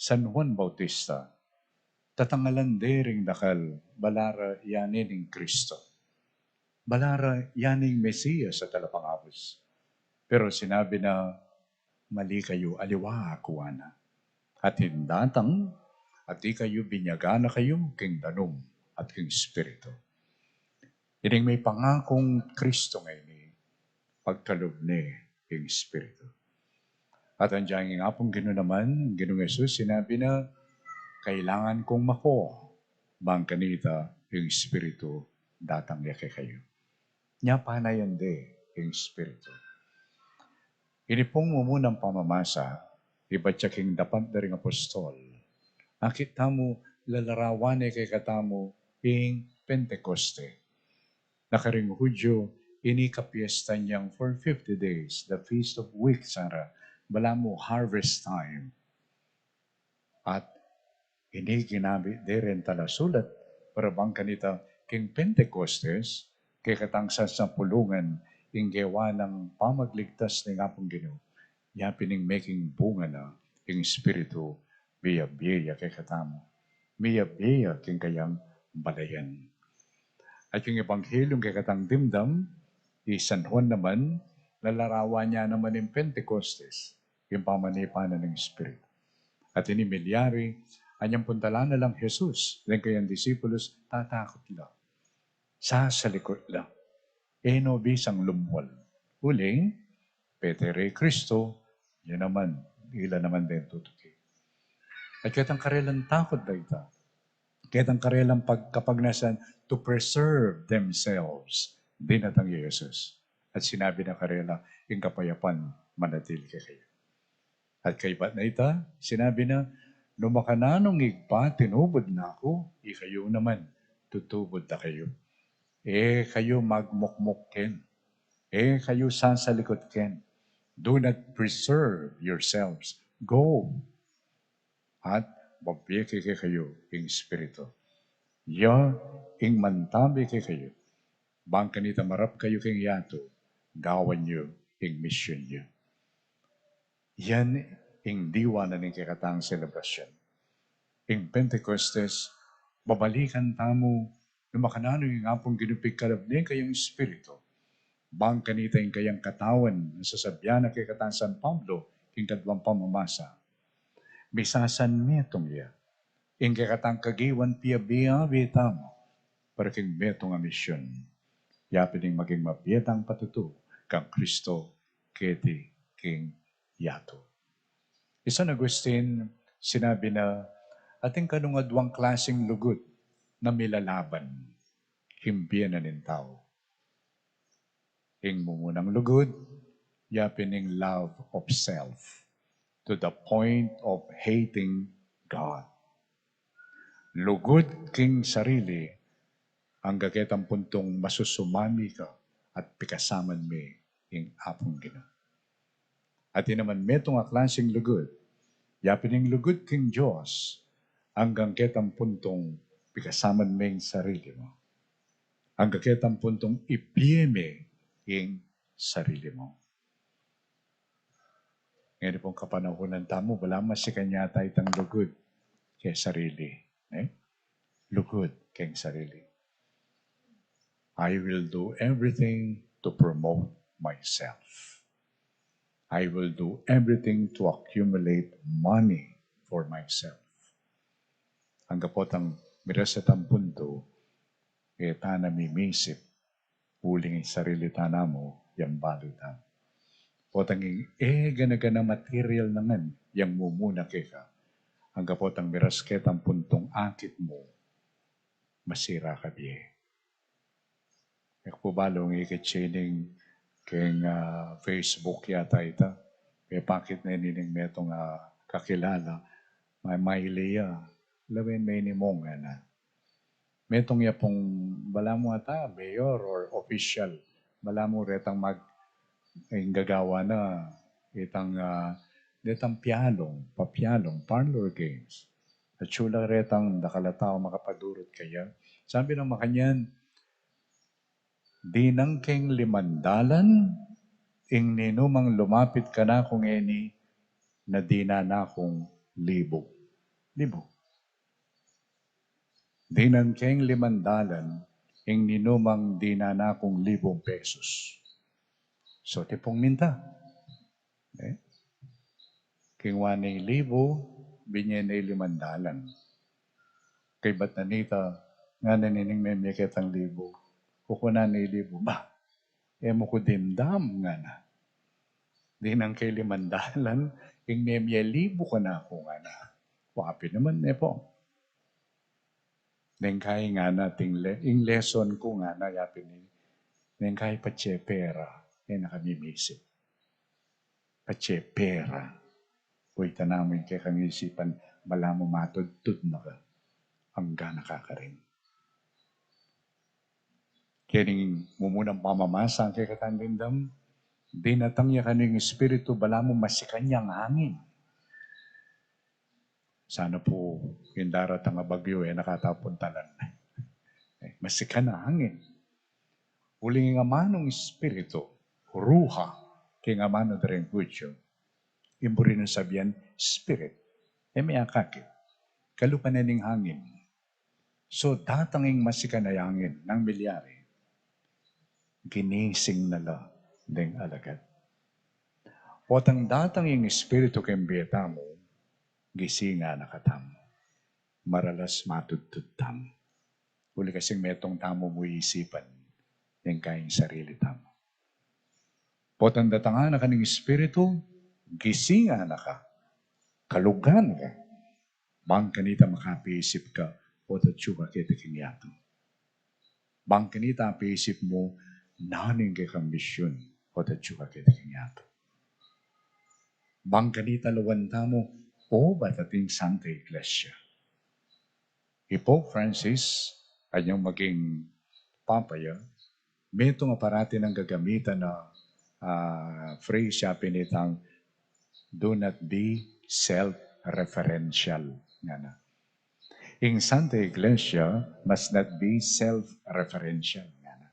San Juan Bautista, tatangalan de ring dakal, bala ra ya ne ing Kristo. Bala ra ya ne ing Mesias a talapangabus. Pero sinabi na, "Mali kayu, aliwa aku," ana. "Atin datang, at ikayu binyagan na kayu king danum at king Espiritu." Ining mipangakung Kristo ngeni, pagkalub ne ing Espiritu. At anggiyang ing Apung Ginu naman, Ginung Jesus, sinabi na, "Kailangan kung mako, bang kanita ing Espiritu datang ya kekayu." Nya panayan de ing Espiritu. Ini pung mumunang pamamasa, ibat ya king dapat da ring apostol, akit tamu, lalarawan ne kekatamu ing Pentecoste. Na karing Hudyo, ini kapiestan yang for fifty days, the Feast of Weeks, ara, balamu harvest time. At ini ginamit de ring talasulat para bang kanita king Pentecostes, kekatang sasapulungan ing gewa nang pamagligtas ning Apung Ginu, yapin ing meking bunga na ing Espiritu, miyabie ya kekatamu, miyabie ya king kayang balayan. At ing Ebanghelyung kekatang dimdam, i San Juan naman, lalarawan ya naman ing Pentecostes, ing pamanipa na ning Espiritu. At ini milyari, anyang puntalan na lang Jesus deng kayang disipulus, tatakut la, sasalikut la, e no bisang lumwal. Uling, pete re Kristo, ya naman, ila naman deng tutuki. At ketang karelang takut da ita, ketang karelang pag-, kapagnasan to preserve themselves, dinatang i Jesus. At sinabi na karela, "Ing kapayapan manatili kekayu." At kaybat na ita, sinabi na, "No makananung Ibpa tinubud na ku, ikayu naman, tutubud da kayu. E kayu magmukmuk ken, e kayu sasalikut ken. Do not preserve yourselves. Go." At babie ke kekayu ing Espiritu. Ya ing mantabi kekayu, bang kanita marap kayu king yatu, gawan yu ing misyun yu. Yan ing diwa na ning kekatang selebrasyun. Ing Pentecostes, babalikan tamu, no makananu ing Apung Ginu pigkalub ne kayang Espiritu, bang kanita ing kayang katawan, a sasabian na kekatang San Pablo, king kaduang pamamasa. Misasanmetung ya ing kekatang kagiwan piabe-abe tamu, para king metung a misyun, yapin ing maging mabie tang patutu kang Kristo keti king yatu. I San Agustin, sinabi na, atin kanung aduang klasing lugud na milalaban king bie na ning tau. Ing mumunang lugud, yapin ing love of self, to the point of hating God. Lugud king sarili, angga ketang puntung masusumami ka at pikasaman me ing Apung Ginu. Atin naman metung a klasing lugud, yapin ing lugud king Dios, anggang ketang puntung pikasaman me ing sarili mu. Angga ketang puntung ibie me ing sarili mu. Ngeni pung kapanahunan tamu, balamu masikan yata itang lugud keng sarili, eh? Lugud keng sarili. I will do everything to promote myself. I will do everything to accumulate money for myself. Angga potang miras ketang puntu, e tana mimisip uling ing sarili tana mu, yang balu ta. Potang ing e gana-gana material na ngan yang mumuna keka, angga potang miras ketang puntung akit mu, masira ka bie. E ku pu balu nung ikit sining keng, ah, Facebook yata ita, mepakit ne nining metung a kakilala, may, may liya, lawen me ini mung, ana. Metung ya pung balamu ata, mayor or official, balamu retang mag-, Ing gagawan na itang, ah, detang pialung, papialung, parlor games. Atyu la retang dakal a tau makapadurut kaya. Sabi nang makanyan, "Dinan keng limandalan ing ninumang lumapit kanaku ngeni na dinan na kung libu." Libu. "Dinan keng limandalan ing ninumang dinan na kung libung pesos." So, tipung minta. Eh? Kingwa ne ing libu, binye ne ing limandalan. Kaybat na nita, ngana nining memye ketang libu. Kukunan ne ing libu. "Ba, e mu ku dimdam," ngana. "Dinan keng limandalan ing memye libu kanaku," ngana. Wa pin naman, e pu. Neng kai ngana, ting le-, ing lesson ku ngana, yapin ini. Neng kai patse pera, e na kami misip. Patse pera. Uy, tana mu ing kekang isipan, balamu matudtud na ka. Angga na ka karin. Kening mumunang pamamasa, kekatang dimdam, dinatang ya kanu ing Espiritu, balamu masikan yang hangin. Sana pu ing daratang a bagyu, e na kata puntalan. Eh, masikan a hangin. Uling ing amanung Espiritu, ruha, king amanu da ring Hudyu, ing buri nang sabian, spirit. E me akakit. Kalupa na ning hangin. So, datang ing masikan a angin, nanu ing milyari? Ginising na la deng alagad. Potang datang ing Espiritu king bie tamu, gisingan na katamu. Maralas matudtud tamu. Uli kasing metung tamu mu isipan, neng kai ing sarili tamu. Potang datangan na ka ning Espiritu, gisingan na ka. Kalugan ka. Bang kanita makapisip ka, o atyu ka keti king yatu. Bang kanita apisip mu, nanu ing kekang misyun, o atyu ka keti king yatu. Bang kanita lawan tamu, o ba ating Santa Iglesia. I Pope Francis, anyang maging Papa ya, metung a parati nang gagamitan na, ah, phrase ya pin itang, "Do not be self-referential," ngana. Ing Santa Iglesia must not be self-referential, ngana.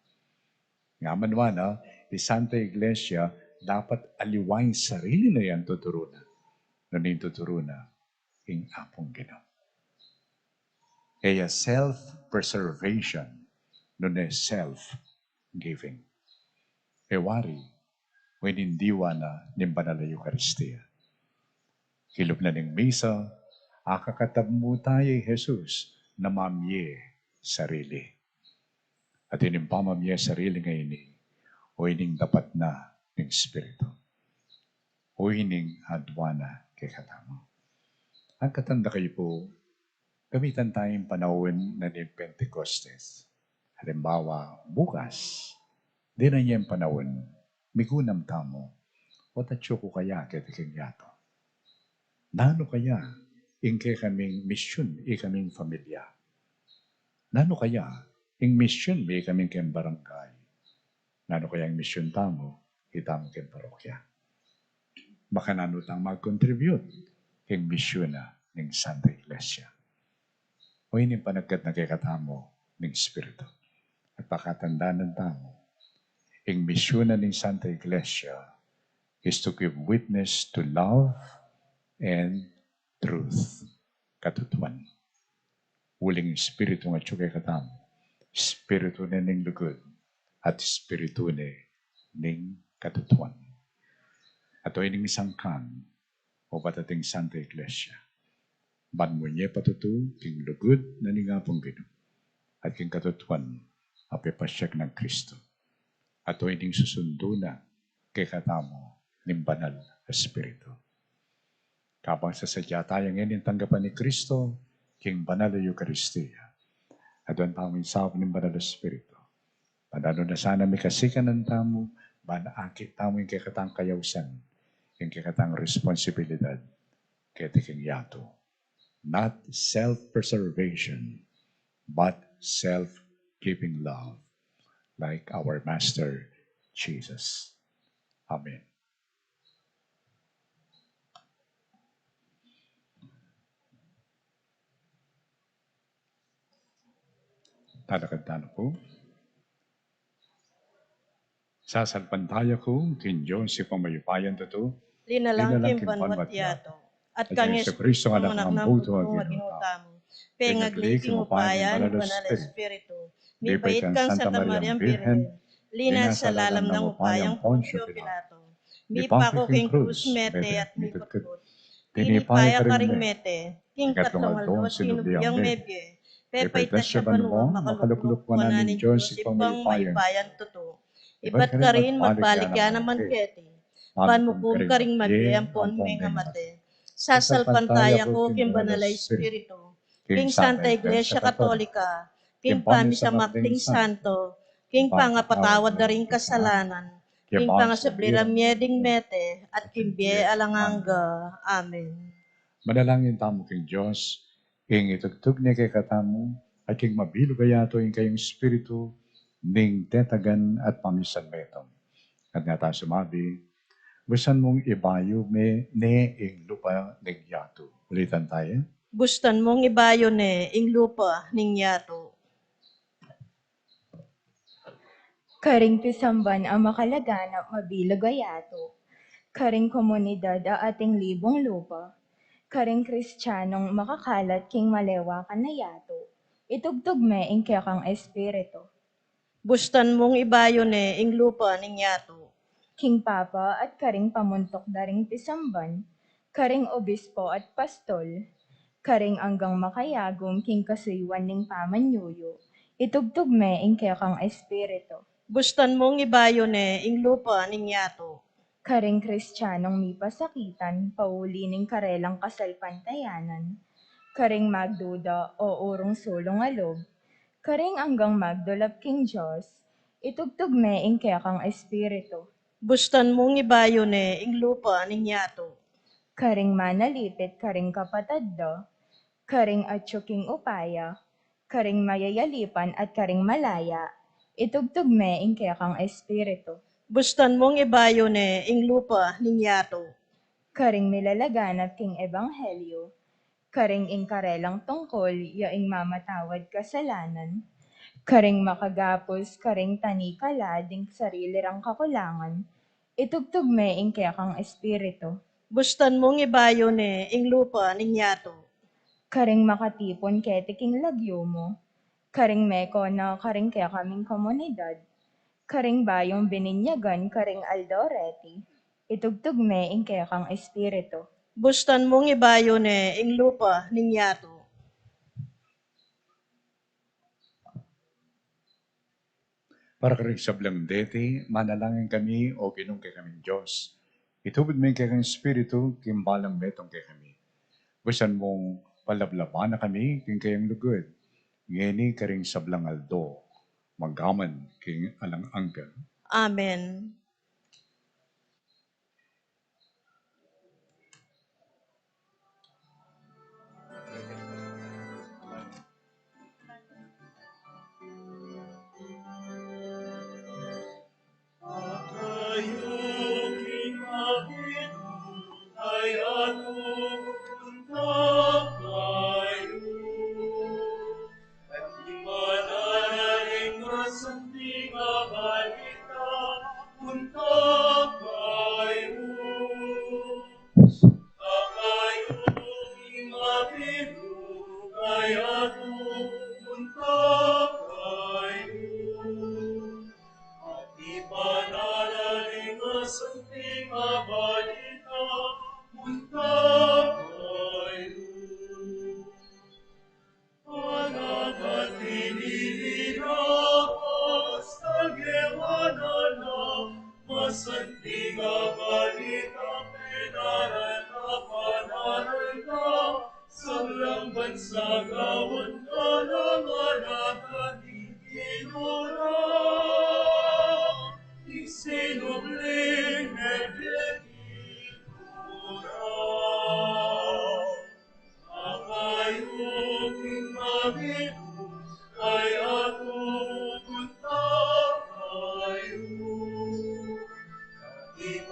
Nga man wa na, ing Santa Iglesia dapat aliwa ing sarili na yang tuturu na. Nanu ing tuturu na? Ing Apung Ginu. E ya self-preservation, nune self-giving. E wari, o ining diwa na ning Banal a Eukaristia. Kilub na ning misa, akakatab mu taya i Jesus na mamie sarili. At ining pamamie sarili ngeni, o ining dapat na ning Espiritu. O ining adwa na kekatamu. Agkatan da kayu pu, gamitan taya ing panaun na ning Pentecostes. Halimbawa, bukas, dinan ya ing panaun, migunam tamu, o atyu ku kaya keti king yatu. Nanu kaya ing kekaming misyun, ikaming familia? Nanu kaya ing misyun mi, ikaming keng barangay? Nanu kaya ing misyun tamu, itamu keng parokya? Makananu tang mag-contribute king misyun na ning Santa Iglesia? O ining panagkat na kekatamu ning Espiritu. At pakatandanan tamu, ing misyun na ning Santa Iglesia is to give witness to love and truth. Katutuan. Uling Espiritu nga atyu kekatamu, Espiritu ne ning lugud, at Espiritu ne ning katutuan. At o ining sangkan, o ba ating Santa Iglesia, ban munye patutu king lugud na ning Apung Ginu, at king katutuan a pepasiag nang Kristu. At o ining susundu na kekatamu ning Banal a Espiritu. Kabang sasadya taya ngeni ning tanggapan i Kristu king Banal a Eukaristia, aduan tamu ing saup ning Banal a Espiritu. Ban nanu na sana mikasikanan tamu, ban akit tamu ing kekatang kayausan, ing kekatang responsibilidad keti king yatu. Not self-preservation, but self-giving love, like our Master Jesus. Amen. Talakad tana pu. Sasalpantaya ku king Dios Ibpang mayupayang tutu, linalang king banwa't yatu, at kang Jesucristo a Anak nang butu a Ginu tamu, pengagli king upaya ning Banal a Espiritu, mipait kang Santa Mariang Birhen, linasa lalam ning upayang Poncio Pilato, mipaku king krus, mete at mikutkut. Tinipa ya karing mete, king katlung aldo sinublian mebie, pepaitas ya banua, makalukluk wanan ning Dios Ibpang mayupayang tutu. Ibat karin magbalik ya naman keti, ban mukum karing mabie ampon mengamate. Sasalpantaya ku king Banal a Espiritu, king Santa Iglesia Katolika, king pamisamak ding santo, king pangapatawad da ring kasalanan, king pangasubli rang mie ding mete, at king bie alang angga. Amen. Manalangin tamu king Dios, ing itugtug ne kekatamu, at king mabilug a yatu ing kayang Espiritu, ning tetagan at pamisan metung. At ngana tang sumabi, busan mung ibayu me ne ing lupa ning yatu. Ulitan taya. Busan mung ibayu ne ing lupa ning yatu. Karing pisamban a makalaganap mabilug a yatu, karing komunidad a ating libung lupa, karing Kristianong makakalat king malewakan a yatu, itugtug me ing kekang Espiritu. Busan mung ibayu ne ing lupa ning yatu. King Papa at karing pamuntuk da ring pisamban, karing obispo at pastol, karing anggang makayagum king kasuyuan ning pamanyuyu, itugtug me ing kekang Espiritu. Busan mung ibayu ne ing lupa ning yatu. Karing Kristianong mipasakitan pauli ning karelang kasalpantayanan, karing magduda o urung sulung a lub, karing anggang magdulap king Dios, itugtug me ing kekang Espiritu. Busan mung ibayu ne ing lupa ning yatu. Karing manalipit karing kapatad da, karing atyu king upaya, karing mayayalipan at karing malaya, itugtug me ing kekang Espiritu. Busan mung ibayu ne ing lupa ning yatu. Karing milalaganap king ebanghelyu, karing ing karelang tungkul ya ing mamatawad kasalanan, karing makagapus karing tanikala ding sarili rang kakulangan, itugtug me ing kekang Espiritu. Busan mung ibayu ne ing lupa ning yatu. Karing makatipun keti king lagyu mu, karing meko na karing kekaming komunidad, karing bayung bininyagan karing aldo reti, itugtug me ing kekang Espiritu. Busan mung ibayu ne ing lupa ning yatu. Para karing sablang deti, manalangin kami, O Ginung kekaming Dios. Itubud mu ing kekang Espiritu king balang metung kekami. Busan mung palablaban na kami king kayang lugud, ngeni karing sablang aldo, manggaman king alang angga. Amen. At ing banal a ning masanting a balita punta kayu. Kayu ing mabilug a yatu punta kayu. At ing banal a ning masanting a balita punta kayu. Panagpatini na, basta gewa na na, masanting a balita, pinaral na, panaral na, sablang bansa gawan na, na, na, na, king Ginu ra, ing sinubling mebie king Ginu ra. Kayu king mabilug a yatu punta kayu. King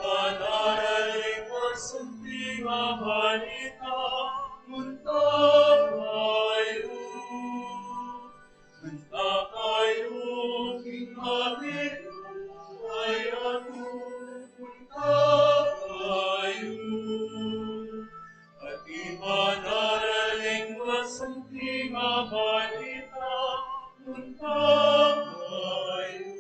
Mabalita, munta kayu. Munta kayu king mabilug a yatu, munta kayu. At ipanaraling masanting a balita, munta kayu.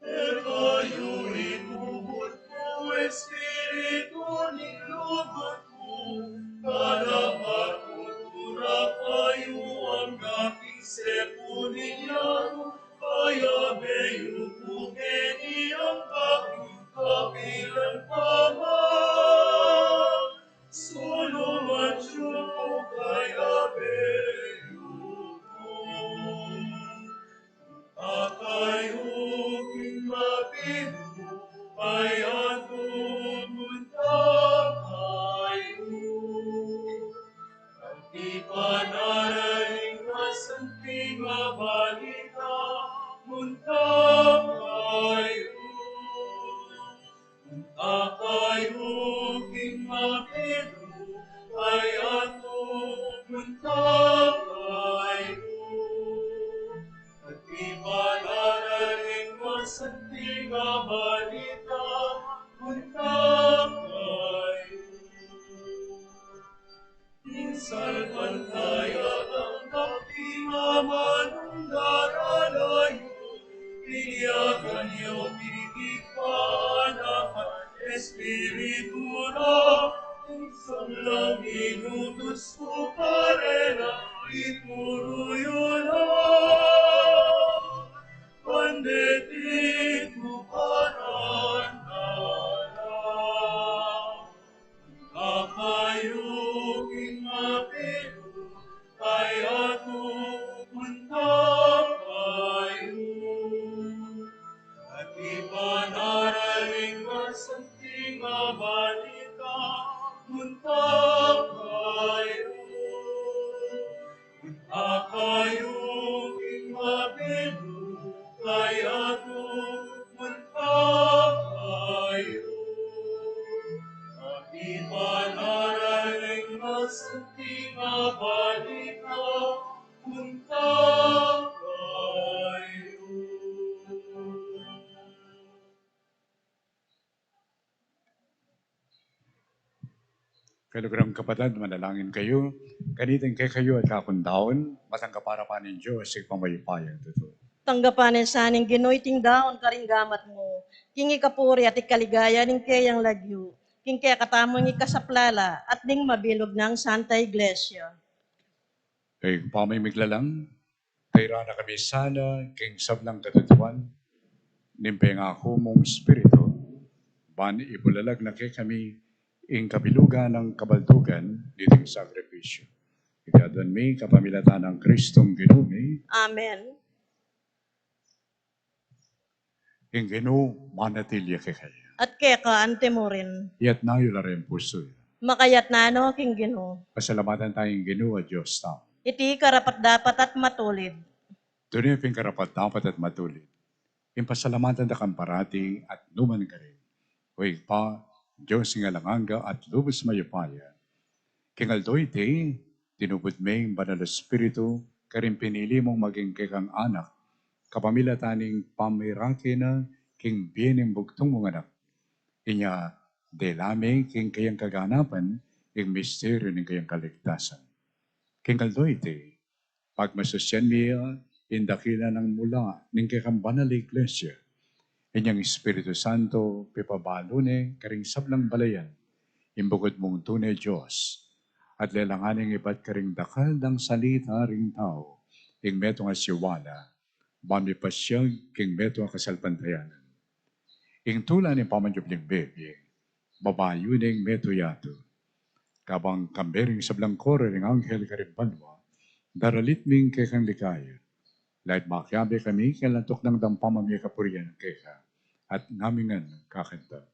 E kayu itubud ku Espiritu ning lugud ku, kalapat ku tura kayu angga king sepu ning yatu, kayabe yu ku keni angga king kapilan paman. Sulu atyu ku, kayabe yu ku. Munta kayu king mabilug a yatu, munta kayu. At ipanaraling masanting a balita, munta kayu. Munta kayu king mabilug a yatu, munta kayu. At ipanaraling masanting a balita, munta kayu. Ing salpantaya tanggap king amanung daralayu, piliakan yu king Ibpa, Anak, at Espiritu na, ing sablang inutus ku karela, ituru yu na. Ban deti tuparan na la. Munta kayu king mabilug a yatu, munta kayu. At ipanaraling masanting a balita, munta kayu. Munta kayu king mabilug a yatu, munta kayu. At ipanaraling masanting a balita, munta kayu. Kaluguran kung kapatad, manalangin kayu. Kanita ing kekayu at kakung daun, matanggap para pa ning Dios, Ibpang mayupayang tutu. Tanggapan na sa ning Ginu iting daun karing gamat mu, king ikapuri at ikaligaya ning keyang lagyu, king kekatamung ikasaplala at ning mabilug nang Santa Iglesia. Ing pamimiglalang, tairan na kami sana king sablang katutuan ning pengaku mung Espiritu, ban ibulalag na kekami ing kabilugan nang kabaldugan niting sakripisyu. Iti aduan mi kapamilatan nang Kristong Ginu mi. Amen. Ing Ginu manatili ya kekayu. At keka antimurin. Iyatas yu la ring pusu yu. Makayatas no king Ginu. Pasalamatan taya ing Ginu a Dios tamu. Iti karapat-dapat at matulid. Tune pin karapat-dapat at matulid ing pasalamatan da kang parati at nu man karin, O Ibpa, Dios ning alang angga at lubus mayupaya. King aldo iti, tinubud me ing Banal a Espiritu karing pinili mung maging kekang anak, kapamilatan ning pamirake na king bie ning bugtung mung anak. Inya, dela me king kayang kaganapan ing misteryu ning kayang kaligtasan. King aldo iti, pagmasusyan mi ya ing dakila nang mula ning kekang banal a Iglesia. Inyang Espiritu Santo, pipabalu ne karing sablang balayan ing bugud mung tune Dios, at lelangan neng ibat karing dakal dang salita ring tau ing metung a siwala, ban mipasyag king metung a kasalpantayanan. Ing tula ning pamanyubling bie, babayu neng metung yatu. Kabang kambe ring sablang koro ring anghel karing banua, daralit mi ing kekang ligaya. Lalu makiabe kami king lantuk nang dampam a mie kapurian keka, at ngamingan kakanta.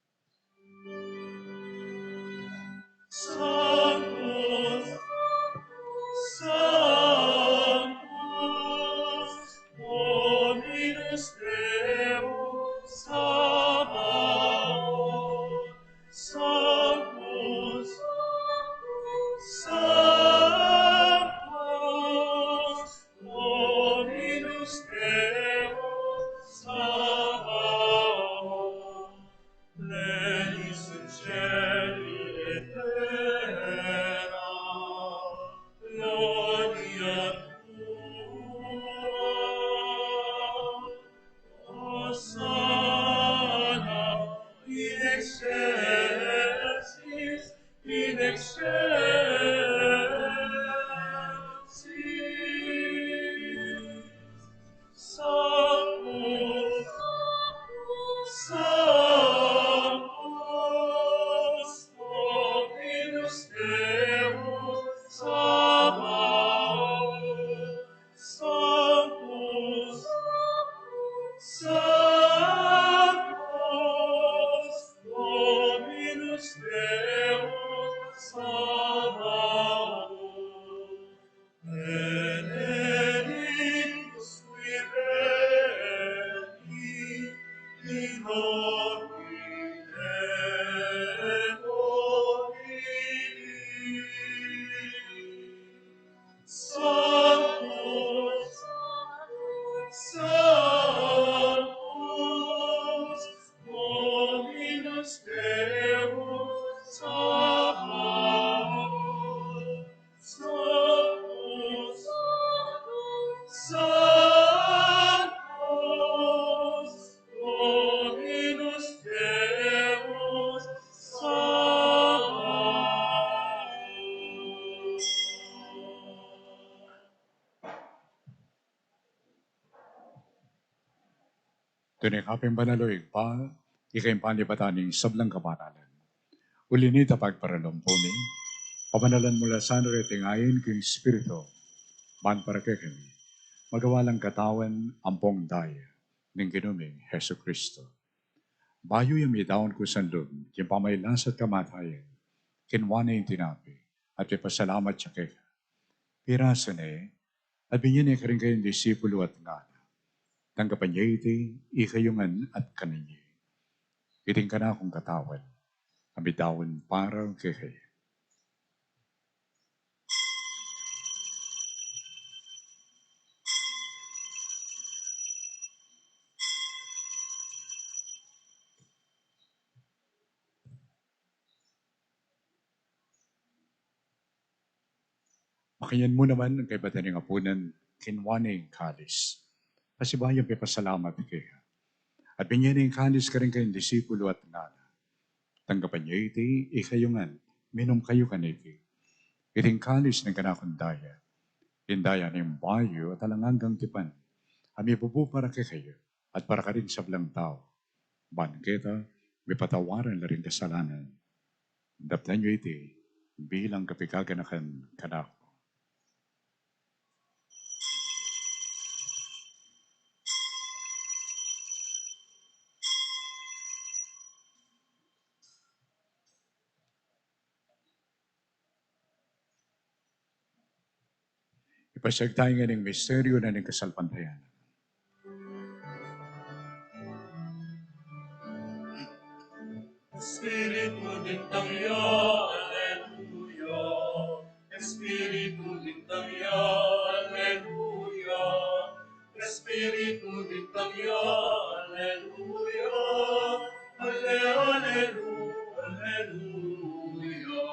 Sanctus, Sanctus, Dominus Deus Sabaoth, Sanctus, excelsis in excelsis. Sanctus, Sanctus, Dominus Deus Sabaoth. Sanctus, Sanctus, Dominus Deus Sabaoth. Benedictus qui veni in nomine Domini. Sanctus, Sanctus, Dominus Deus Sabaoth. Sanctus, Sanctus, Dominus Deus Sabaoth. Tune ka pin banal, o Ibpa, ika ing panibatan ning sablang kabanalan. Uli na nita, pagparalumpu mi, pabanalan mu la sana reting ain king Espiritu, ban para kekami magawa lang katawan ampong daya ning Ginu ming Jesucristo. Bayu ya midaun kusang lub king pamagkasakit at kamatayan, kinua ne ing tinape, at pepasalamat ya keka, pirasu ne, at binie ne karing kayang disipulu at ngana: Tanggapan ye iti ikayu ngan at kanan ye. Iti ing kanakung katawan, a midaun para kekayu. Makanyan mu naman ing kaybat ning apunan, kinua ne ing kalis, pasibayu yang pepasalamat keka, at binie ne ing kalis karing kayang disipulu at ngana: Tanggapan ye iti ikayu ngan, minum kayu kaniti. Iti ing kalis ning kanakung daya, ing daya ning bayu at alang anggang tipan, a mibubu para kekayu at para karing sablang tau, ban keta mipatawaran la ring kasalanan. Daptan yu iti bilang kapiganakan kanaku. Ipasyag taya ngan ing misteryu na ning kasalpantayanan. Espiritu ning Tangya, aleluya. Espiritu ning Tangya, aleluya. Espiritu ning Tangya, aleluya. Ale, alelu, aleluya.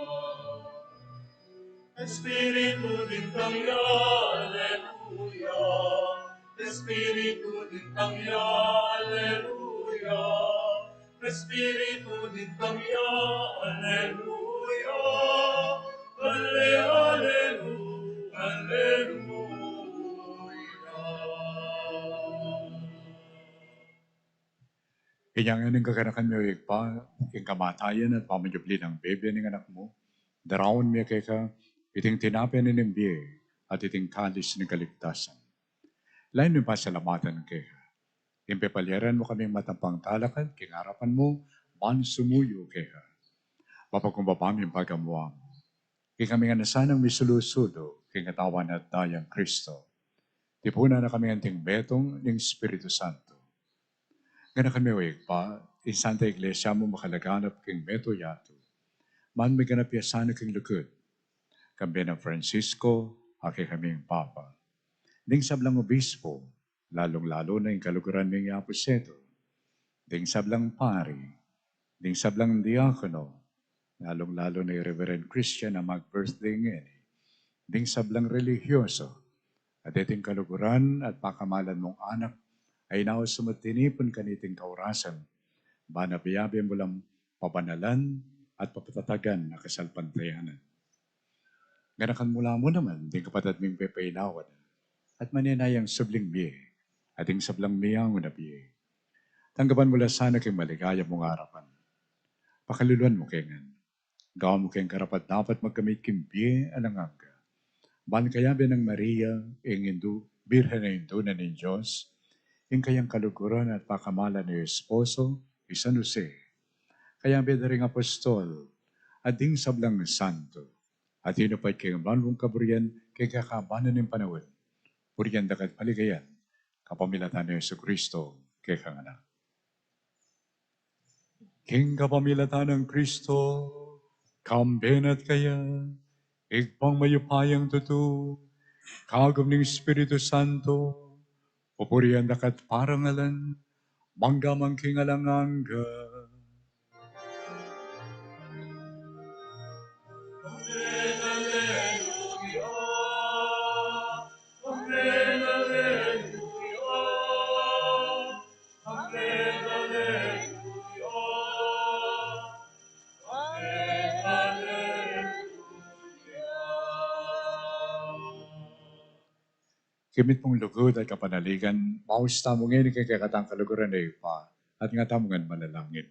Espiritu ning Tangya, aleluya. Espiritu ning Tangya, aleluya. Espiritu ning Tangya, aleluya. Ale, alelu, aleluya. Inya ngeni ing kaganakan mi, o Ibpa, ing kamatayan at pamanyubli nang bibie ning Anak mu, daraun mi keka iting tinape ning bie at iting kalis ning kaligtasan. Lalu ming pasalamatan keka ing pepalyaran mu kaming matampang talakad king arapan mu, ban sumuyu keka. Mapagkumbaba ming pagamuan, ikami ngan sanang misulu-sulu king katawan at dayang Kristo. Tipunan na kami ngan king metung ning Espiritu Santo. Ganakan me, o Ibpa, ing Santa Iglesia mu makalaganap king metung yatu, ban miganap ya sana king lugud, kambe nang Francisco, a kekaming Papa, ding sablang obispo, lalung-lalu na ing kaluguran ming Apu Seto, ding sablang pari, ding sablang diakono, lalung-lalu na i Reverend Christian a mag-birthday ngeni, ding sablang relihiyoso, at deting kaluguran at pakamalan mung anak a inaus mu at tinipun kaniting kaurasan, ban abe-abe mu lang pabanalan, at papatatagan a kasalpantayanan. Ganakan mu la mu naman ding kapatad ming pepailawan at manenayang subling mie at ding sablang miangu na bie. Tanggapan mu la sana king maligaya mung arapan. Pakaluluan mu ke ngan. Gawan mu keng karapat-dapat magkamit king bie alang angga. Ban kayabe nang Maria, ing Indu, Birhen a Indu na ning Dios, ing kayang kaluguran at pakamalan a esposo, i San Jose, kayabe da ring apostol, at ding sablang santo, at tinupad keng banwang kaburian keng kakaban na ning panaun, burian da ka at paligayan, kapamilatan nang Jesucristo, kekang Anak. King kapamilatan nang Kristo, kambe na at kaya, Ibpang mayupayang tutu, kagum ning Espiritu Santo, pupurian da ka at parangalan, mangga man king alang angga. King mitmung lugud at kapanaligan, maus tamu ngeni king kekatang kaluguran a Ibpa, at nga tamu ngan manalangin.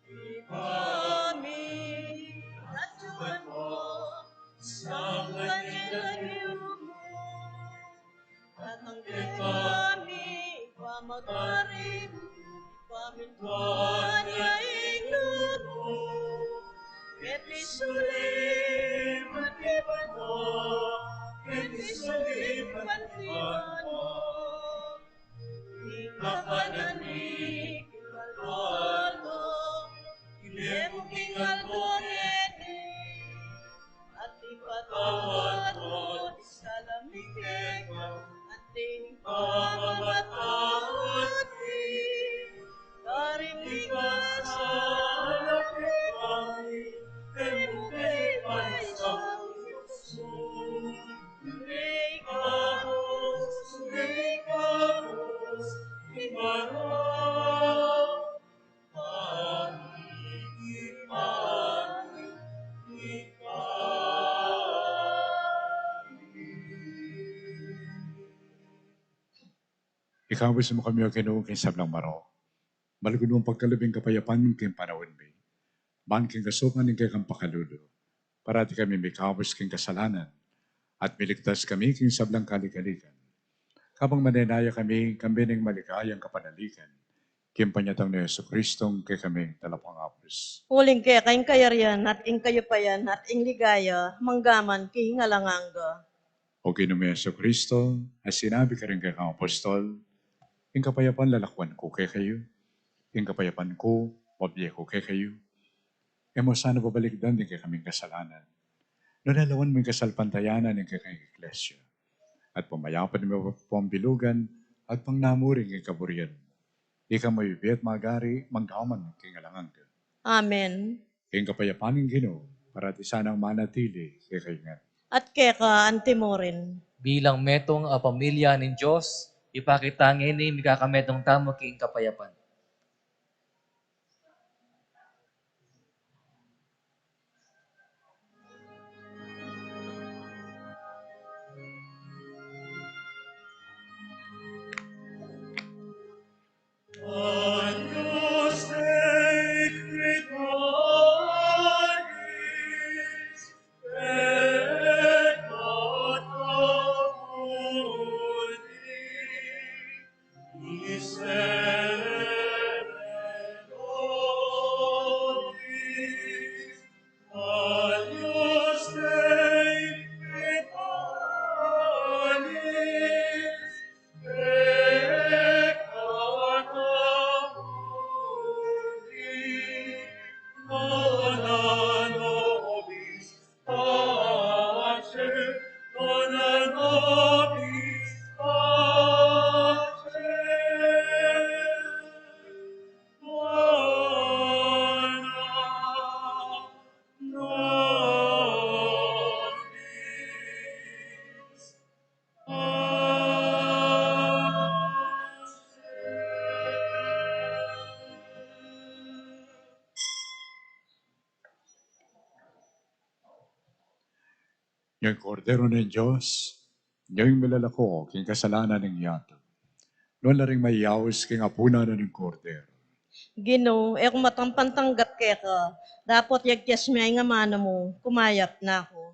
Ibpa mi, aduan mu ing lagyu mu, datang kekami ing pamagari mu, pamintuan ya ing lub mu, keti sulip anti banua, keti sulip anti banua. Ing kakanan mi king aldo-aldo ibie mu king aldo ngeni, at ipatawad mu ing sala mi keka, anti ing pamamatawad mi karing mikasala kekami, e mu ke paisaul king tuksu, nune ikaus, nune ikaus ing marok. Ikabus mu kami, O Ginu, king sablang marok. Malugud mung pagkalub ing kapayapan king panaun mi, ban king kasukan ning kekang pakalulu, parati kami mikabus king kasalanan, at miligtas kami king sablang kalikalikan. Kabang manenaya kami, kambe ning maligayang kapanaligan, king panyatang nang Jesucristo, ing kekaming talapangabus. Uling keka ing kayarian, at ing kayupayan, at ing ligaya, mangga man king alang angga. O Ginu ming Jesucristo, a sinabi karing kekang apostol, ing kapayapan lalakwan ku kekayu, ing kapayapan ku, bibie ku kekayu. E mu sana babalikdan ding kekaming kasalanan, nune lawan mu ing kasalpantayanan ning kekang Iglesia, at pamayapan mu pambilugan, at pangnamuring ing kaburian mu. Ika ing mabibie at magari, mangga man king alang angga. Amen. Ing kapayapan ning Ginu, parati sanang manatili kekayu ngan. At keka antimurin. Bilang metung a pamilya ning Dios, ipakit ta ngeni ing mikakametung tamu king kapayapan. Yang Kordero ning Dios, yang milalako king kasalanan ning yatu. Nuan la ring mayaus king apunan ning Kordero. Ginu, e ku matampang tanggap keka, dapot yagkas me ing amanu mu, kumayap na ku.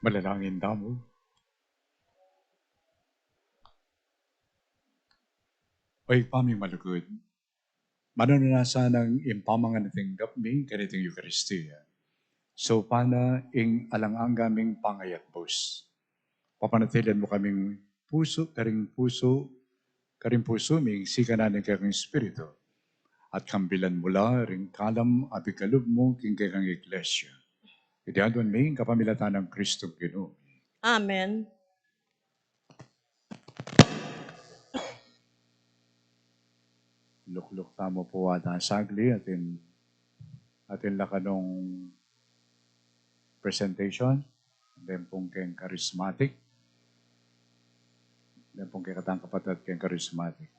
Manalangin tamu. O Ibpa ming malugud, mananu na sanang ing pamangan ampong kapmi kaniting Eukaristia, saupan na ing alang angga ming pangayatbus. Papanatilian mu kaming pusu karing pusu, karing pusu mi ing sikanan ning kekang Espiritu, at kambilan mu la ring kalam a pikalub mu king kekang Iglesia. Iti aduan mi king kapamilatan nang Kristong Ginu mi. Amen. Lukluk tamu pu ata saglit, atin, atin la kanung presentation, deng pung keng charismatic, deng pung kekatang kapatad keng charismatic.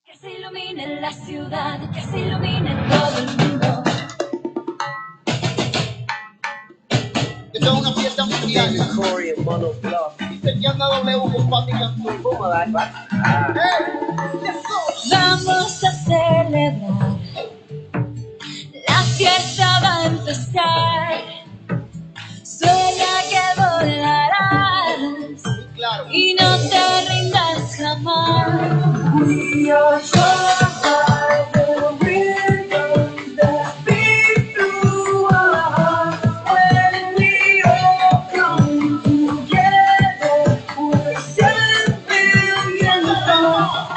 Que se ilumine la ciudad, que se ilumine todo el mundo. Esta es una fiesta mundial. Corey and Mono Club. Diseñada W con Vatican Turbo. ¿Cómo va, pa? Ah. Hey, let's go. Vamos a celebrar. La fiesta va a empezar. Sueña que volarás. Claro. Y no te rindas jamás. We are joined by the rhythm that beats through our hearts. When we all come together, we're seven billion hearts.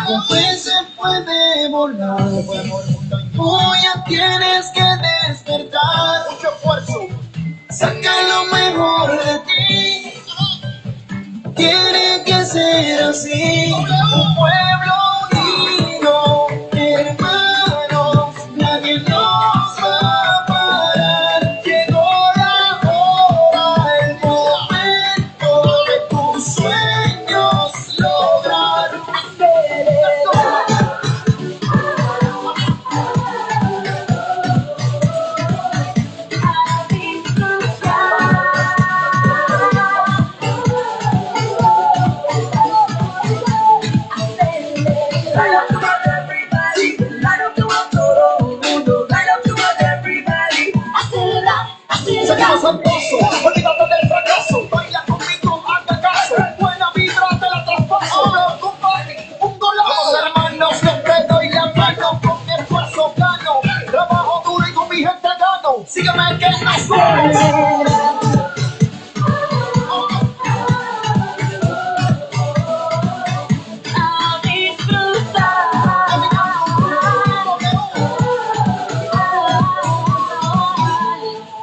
Como se puede volar, tú ya tienes que despertar. Mucho esfuerzo. Saca lo mejor de ti. Tiene que ser así. Un pueblo unido, hermanos, nadie nos va a parar. Llegó la hora, el momento de tus sueños lograr. Seguimos sabroso, olvídate del fracaso. Baila conmigo, hazme caso. Buena vibra, te la traspaso. Ahora, compadre, un golazo. Vamos, hermanos, yo te doy la mano. Con esfuerzo gano. Trabajo duro y con mi gente gano. Sígueme que nos vamos. A disfrutar.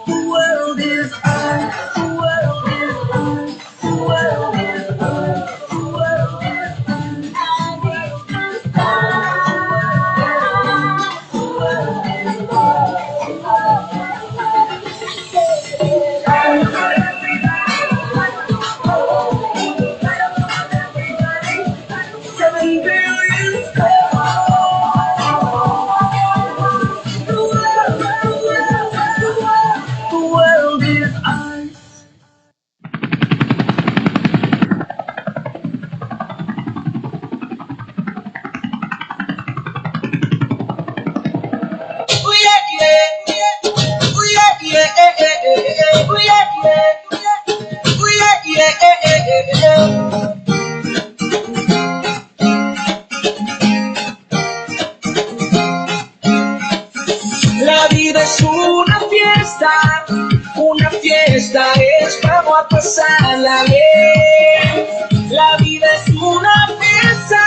The world is ours, the world is ours, the world is ours, the world is ours. La vida es una fiesta, una fiesta es, vamos a pasarla bien. La vida es una fiesta,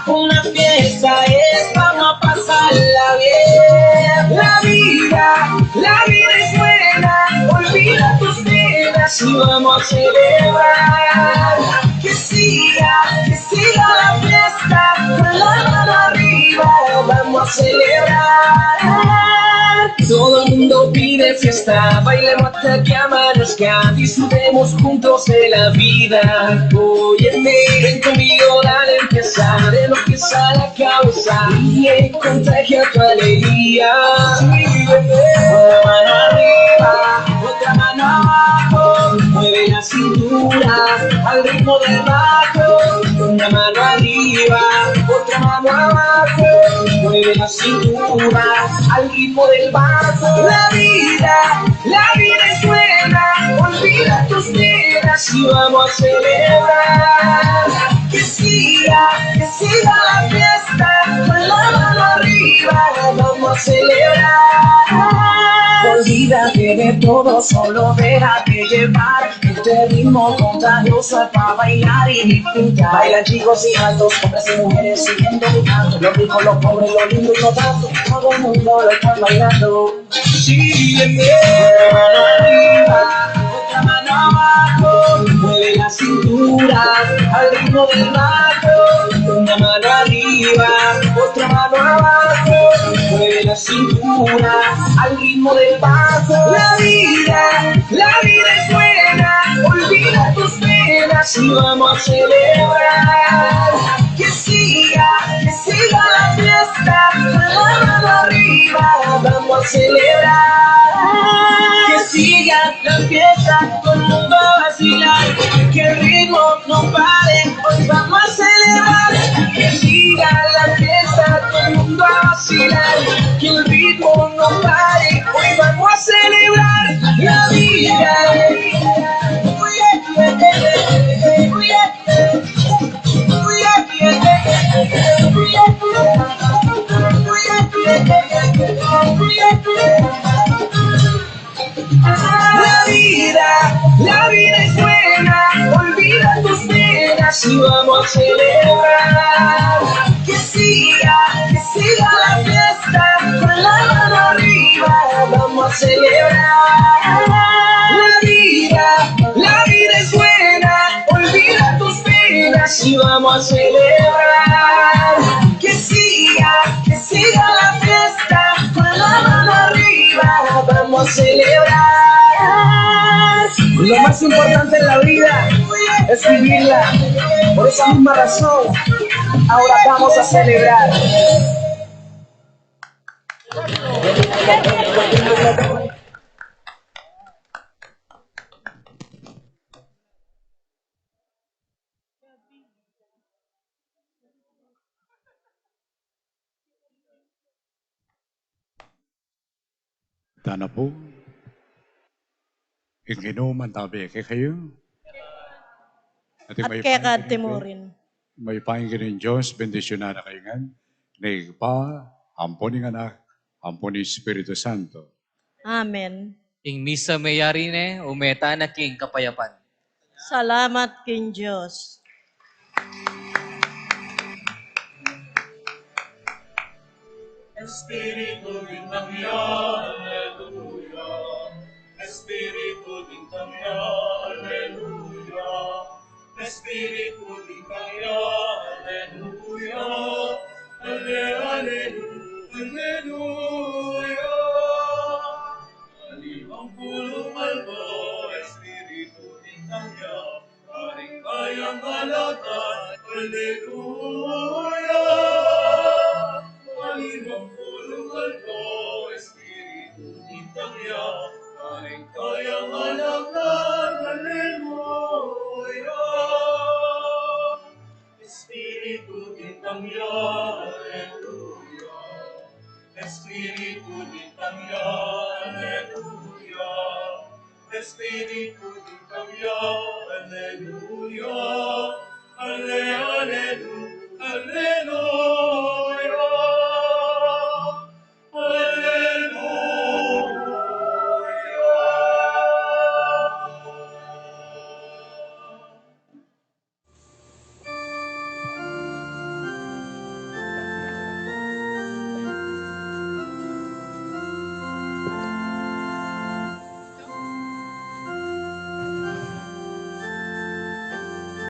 una fiesta es, vamos a pasarla bien. La vida, la vida es buena, olvida tus penas y vamos a celebrar. Que siga, que siga la fiesta, con la mano arriba, vamos a celebrar. Todo el mundo pide fiesta, bailemos hasta que amanezca, disfrutemos juntos de la vida. Óyeme, ven conmigo, dale, empieza, de lo que sale a la cabeza, y contagia tu alegría. Una mano arriba, otra mano abajo, mueve la cintura al ritmo del bajo. Una mano arriba, otra mano abajo, mueve la cintura al ritmo del bajo. La vida, la vida es buena, olvida tus penas y vamos a celebrar. Que siga, que siga la fiesta, con la mano arriba, vamos a celebrar. Olvídate de todo, solo déjate llevar. Este ritmo contagioso es pa' bailar y disfrutar. Bailan chicos y altos, hombres y mujeres siguiendo mi canto. Los ricos, los pobres, los lindos y no tanto, todo el mundo lo está bailando. Sígueme. Una mano arriba, otra mano abajo, mueve la cintura al ritmo del bajo. Una mano arriba, otra mano abajo, mueve la cintura al ritmo del bajo. La vida, la vida es buena, olvida tus penas y vamos a celebrar. Que siga, que siga la fiesta, con la mano arriba, vamos a celebrar. Que siga la fiesta, todo el mundo a vacilar, que el ritmo no pare, hoy vamos a celebrar. Que siga la fiesta, todo el mundo a vacilar, que el ritmo no pare, hoy vamos a celebrar la vida. La vida, la vida es buena, olvida tus penas y vamos a celebrar. Que siga, que siga la fiesta, con la mano arriba, vamos a celebrar. La vida, la vida es buena, olvida tus penas y vamos a celebrar. Que siga, que siga la fiesta, con la mano arriba, vamos a celebrar. Lo más importante en la vida es vivirla. Por esa misma razón, ahora vamos a celebrar. Tana pu. Ing Ginu mantabe kekayu. At keka mu rin. Mayupayang Ginung Dios, bendisyunan na kayu ngan ning Ibpa, ampon ning Anak, ampon ning Espiritu Santo. Amen. Ing misa meyari ne, ume tana king kapayapan. Salamat king Dios. Espiritu ning Tangya, aleluya. Espiritu ning Tangya, aleluya. Espiritu ning Tangya, aleluya. Ale, aleluya, aleluya. Alimang pulung aldo, Espiritu ning Tangya, karing kayang alagad, aleluya. Alimang pulung aldo, Espiritu ning Tangya, karing kayang alagad, aleluya. Espiritu ning Tangya, aleluya. Espiritu ning Tangya, aleluya. Espiritu di Dios, aleluya, ale, aleluya, ale.